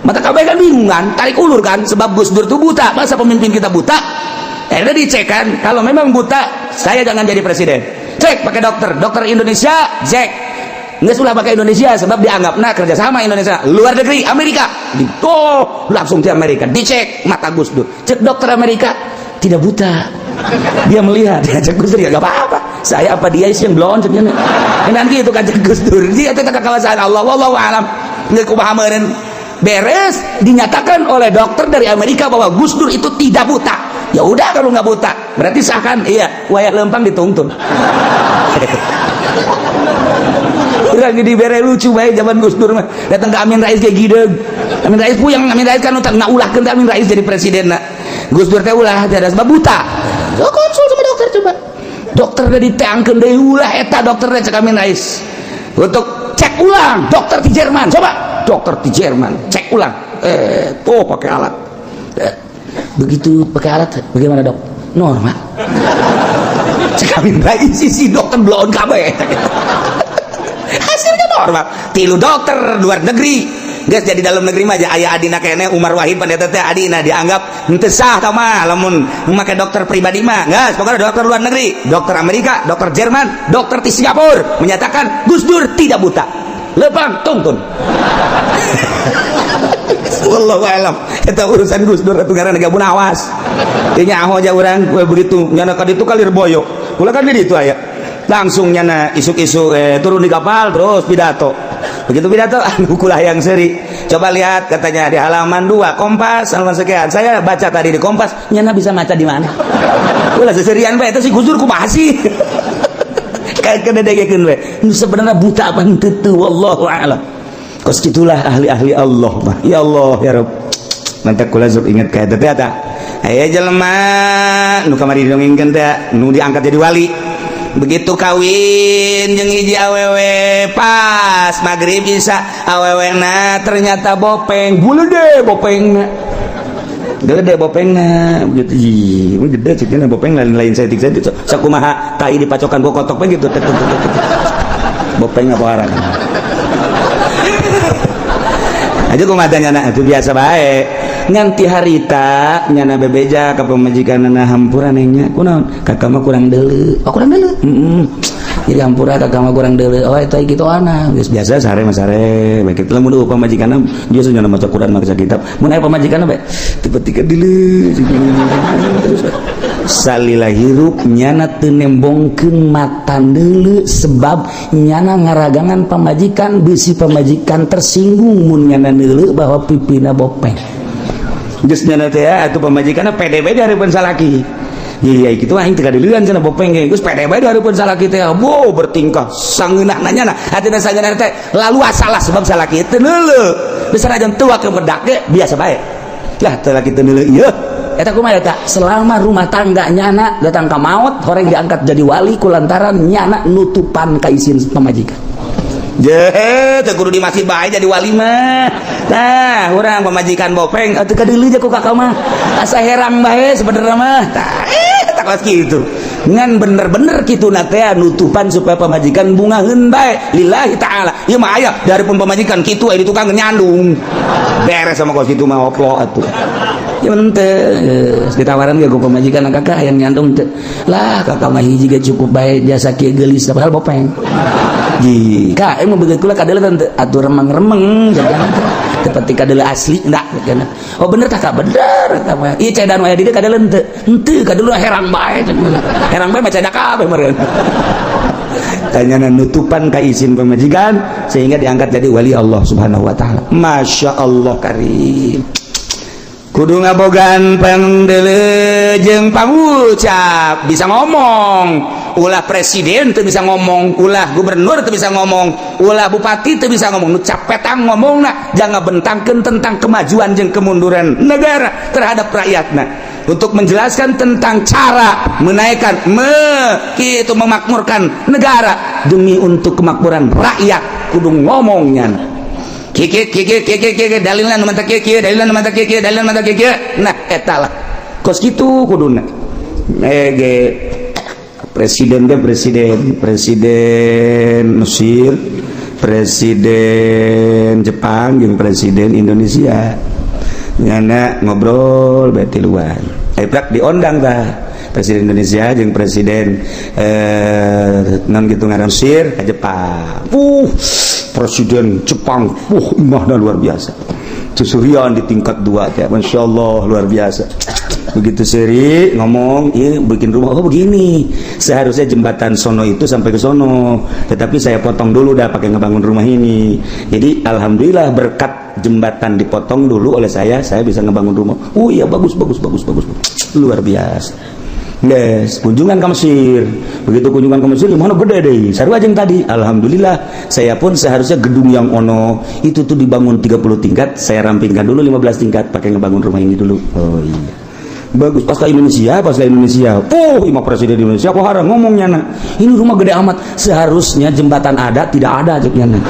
Mata kabeh kan bingung kan, tarik ulur kan, sebab Gus Dur tuh buta, masa pemimpin kita buta? Akhirnya dicek kan, kalau memang buta, saya jangan jadi presiden. Cek pakai dokter, dokter Indonesia, cek nggak sulah pakai Indonesia sebab dianggap nah kerjasama Indonesia, luar negeri Amerika di, oh, langsung di Amerika dicek mata Gus Dur. Cek dokter Amerika tidak buta, dia melihat. Ya, cek Gus Dur, ya gak apa-apa saya, apa dia sih yang belum ceknya dan gitu kan. Cek Gus Dur dia tetap kekuasaan Allah, wallahu alam nggak kumaha meureun. Beres, dinyatakan oleh dokter dari Amerika bahwa Gus Dur itu tidak buta. Ya udah, kalau nggak buta berarti sah kan? Iya, wayah lempang dituntun. Urang dibere lucu bae zaman Gus Dur mah. Datang ke Amin Rais kayak gideg. Amin Rais puyeng, Amin Rais kan ngaulahkeun Amin Rais jadi presiden. Gus Dur teh ulah teh sebab buta. So, konsul sama dokter coba. Dokter udah diteangkeun deui, ulah eta dokter teh, cek Amin Rais. Untuk cek ulang dokter di Jerman, coba. Dokter di Jerman cek ulang. Eh, tuh pakai alat. Begitu pakai alat, bagaimana, Dok? Normal. Cek Amin Rais, si dokter bloon kabeh. Hasilnya normal. Tilu dokter luar negeri. Geus jadi dalam negeri mah aya adina kene Umar Wahid pendeta teh, adina dianggap henteu sah tah mah lamun make dokter pribadi mah. Geus pokoknya dokter luar negeri, dokter Amerika, dokter Jerman, dokter di Singapura menyatakan Gus Dur tidak buta. Lepang tungtun. Wallahu alam. Eta urusan Gus Dur atuh ngaranna gabun awas. Teu nyaho aja urang begitu nyana ka ditu ka Lirboyo. Kula kan di ditu aya. Langsung nyana isuk-isuk turun di kapal terus pidato. Begitu pidato, anu kula yang seri. Coba lihat katanya di halaman 2 Kompas halaman sekian. Saya baca tadi di Kompas, nyana bisa maca di mana? Ulah seserian bae eta si Gus Dur kumaha sih? Kayak kededekeun we. Nu sebenarnya buta apa henteu teu, wallahu a'lam. Kos gitulah ahli-ahli Allah mah. Ya Allah ya Rabb. Mantap kula sok inget ka eta teh eta. Aya jelema nu kamari didongengkeun teh nu diangkat jadi wali. Begitu kawin jeung hiji awewe, pas maghrib isya awewena ternyata bopeng, gede bopengna, gede bopengna begitu. Ih, gede cekna bopeng, lain-lain saeutik saeutik sakumaha tai dipacokan ku kotok we gitu, bopeng apa arang aja kumaha nyana itu biasa bae. Nganti harita nyana bebeja ka pamajikanna, hampura neng nya. Kunaon? Kakak mah kurang deuleu. Oh, kurang deuleu. Jadi hampura, kakak mah kurang deuleu. Oh, eta kitu ana geus biasa sare mah sare bae kitu. Lamun eueuh pamajikanna biasa nyana maca Quran, maca kitab. Mun aya pamajikanna bae tiba-tiba deuleu terus salila hirup nyana teu nembongkeun mata deuleu, sebab nyana ngaragangan pamajikan, bisi pamajikan tersinggung mun nyana deuleu bahwa pipina bopeng. Geus nyana teh atuh pamajikanna pede bae di hareupeun salaki. Iya kitu aing teu kadeuleun cenah bopeng ge. Geus pede bae di hareupeun salaki teh. Bo bertingkah sangeunahna nyana. Hatina sangeunahna teh lalu salah sebab salaki teu neuleu. Bisa najan tua ke bedak ge biasa bae. Lah teu laki teu neuleu ieu. Eta kumaha eta? Selama rumah tangga nyana datang ka maut horeng diangkat jadi wali kulantaran nyana nutupan ka isin pamajikan. Je, teu kudu di masjid bae jadi wali mah. Tah, urang pamajikan bopeng atuh kadeuleu ku kakak mah. Asa herang bae sebenarnya mah. Tah, tak kos kitu. Ngan bener-bener kitu na teh nutupan supaya pamajikan bungaheun bae lillahi taala. Ieu mah aya dari pun pamajikan kitu aya di tukang nyandung. Beres sama kos kitu mah oplo atuh. Ya teu ditawaran ge ku pamajikan, kakak yang nyandung teu. Lah kakak mah hiji ge cukup bae jasa kieu geulis, padahal bopeng. Ji, kak, emang begitu kula kadeuleu teu atuh remeng-remeng jangan teu kadeuleu asli enggak. Oh bener kakak, bener eta mah. Ieu cedan aya di dieu kadeuleu henteu? Henteu, kadeuleu herang bae. Herang bae mah cedak kabeh meureun. Tanyana nutupan ka izin pamajikan sehingga diangkat jadi wali Allah Subhanahu wa taala. Masya Allah karim. Kudu ngabogaan pangdeuleu jeung pangucap, bisa ngomong. Ulah presiden teu bisa ngomong, ulah gubernur teu bisa ngomong, ulah bupati teu bisa ngomong, nu capetang ngomongna jangan bentangkeun tentang kemajuan jeung kemunduran negara terhadap rakyatna. Untuk menjelaskan tentang cara menaikkan me kitu memakmurkan negara demi untuk kemakmuran rakyat kudu ngomongnya. Kiki kiki kiki kiki dalilna nu mantap kieu, dalilna nu mantap kieu, dalilna nu mantap kieu. Nah eta lah kos kitu kuduna. Ge presiden ge presiden, presiden Mesir, presiden Jepang jeung presiden Indonesia nyana ngobrol bae tiluan. Prak diondang tah presiden Indonesia jeung presiden non gitu ngaran Mesir ke Jepang. Presiden Jepang, imahna luar biasa. Susurian di tingkat 2 ya, masya Allah luar biasa. Begitu seri ngomong, iya bikin rumah, oh begini. Seharusnya jembatan sono itu sampai ke sono, tetapi saya potong dulu dah pakai ngebangun rumah ini. Jadi alhamdulillah berkat jembatan dipotong dulu oleh saya bisa ngebangun rumah. Oh iya bagus bagus bagus bagus, luar biasa. Yes, kunjungan ke Mesir. Begitu kunjungan ke Mesir, mana gede deh. Sarua jeung tadi. Alhamdulillah, saya pun seharusnya gedung yang ono itu tuh dibangun 30 tingkat, saya rampingkan dulu 15 tingkat pakai ngebangun rumah ini dulu. Oh iya. Bagus pas ke Indonesia, pas ke Indonesia. Oh, imah presiden Indonesia kok harang ngomongnya nah. Ini rumah gede amat. Seharusnya jembatan ada, tidak ada ceknya nah.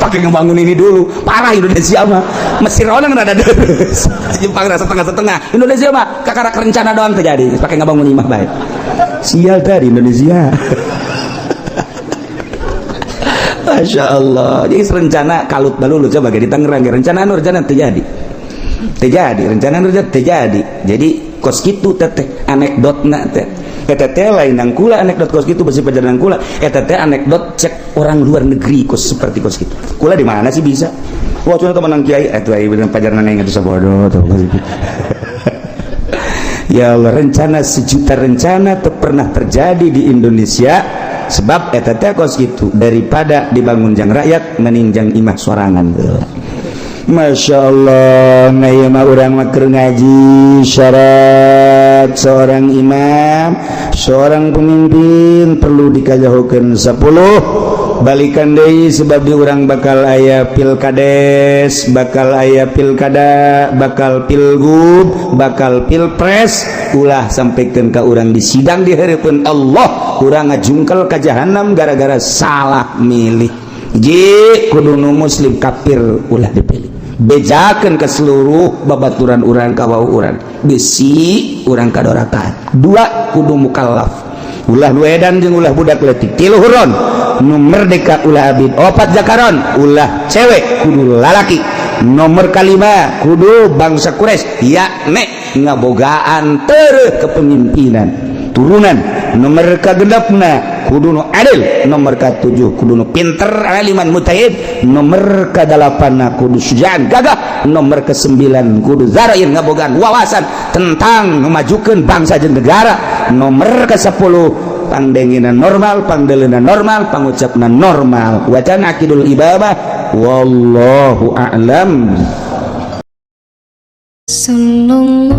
Pakai ngebangun ini dulu. Parah Indonesia mah. Mesir orang rada deres. Jepang rasa setengah-setengah. Indonesia mah kakarak rencana doang terjadi. Pakai ngebangun imah baik. Sial tadi Indonesia. Masya Allah. Jadi rencana kalut balulu coba di Tangerang rencana anu rencana terjadi. Terjadi rencana anu rencana terjadi. Jadi kos kitu teteh anekdotna teh. Eta teh lain nang kula anekdot kos kitu besi pajaran kula. Eta teh anekdot cek orang luar negeri kos seperti kos kitu. Kula di mana sih bisa? Wah, cuma teman kiai atuh aya bener pajaran yang itu sabodo tuh. Ya Allah, rencana sejuta rencana tak pernah terjadi di Indonesia sebab eta teh kos kitu daripada dibangun jang rakyat meninjang imah sorangan. Masya Allah, nah ieu mah urang mah keur ngaji syarat seorang imam, seorang pemimpin perlu dikajahokeun 10 balikan deui sebab di urang bakal aya pilkades, bakal aya pilkada, bakal pilgub, bakal pilpres, ulah sampaikan ka urang di sidang di hareupeun Allah, urang ngajungkel ka jahanam gara-gara salah milih. Ji kudu nu muslim kafir ulah dipilih. Bejakeun ke seluruh babaturan urang ka wau urang. Besi urang kadorakan. Dua kudu mukallaf. Ulah nu edan jeung ulah budak leutik. Tilu huron nu merdeka ulah abid. Opat zakaron ulah cewek kudu lalaki. Nomor kalima kudu bangsa Quraisy yakni ngabogaan tereuh kepemimpinan turunan. Nomor kagenepna kudu nu adil. Nomor ka-7 kudu nu pinter aliman mutahid. Nomor ka-8 kudu sujaan gagah. Nomor ka-9 kudu zarain ngabogaan wawasan tentang memajukan bangsa jeung negara. Nomor ka-10 pangdenginan normal, pangdeleuna normal, pangucapna normal. Wacana akidul ibabah wallahu a'lam. Sallallahu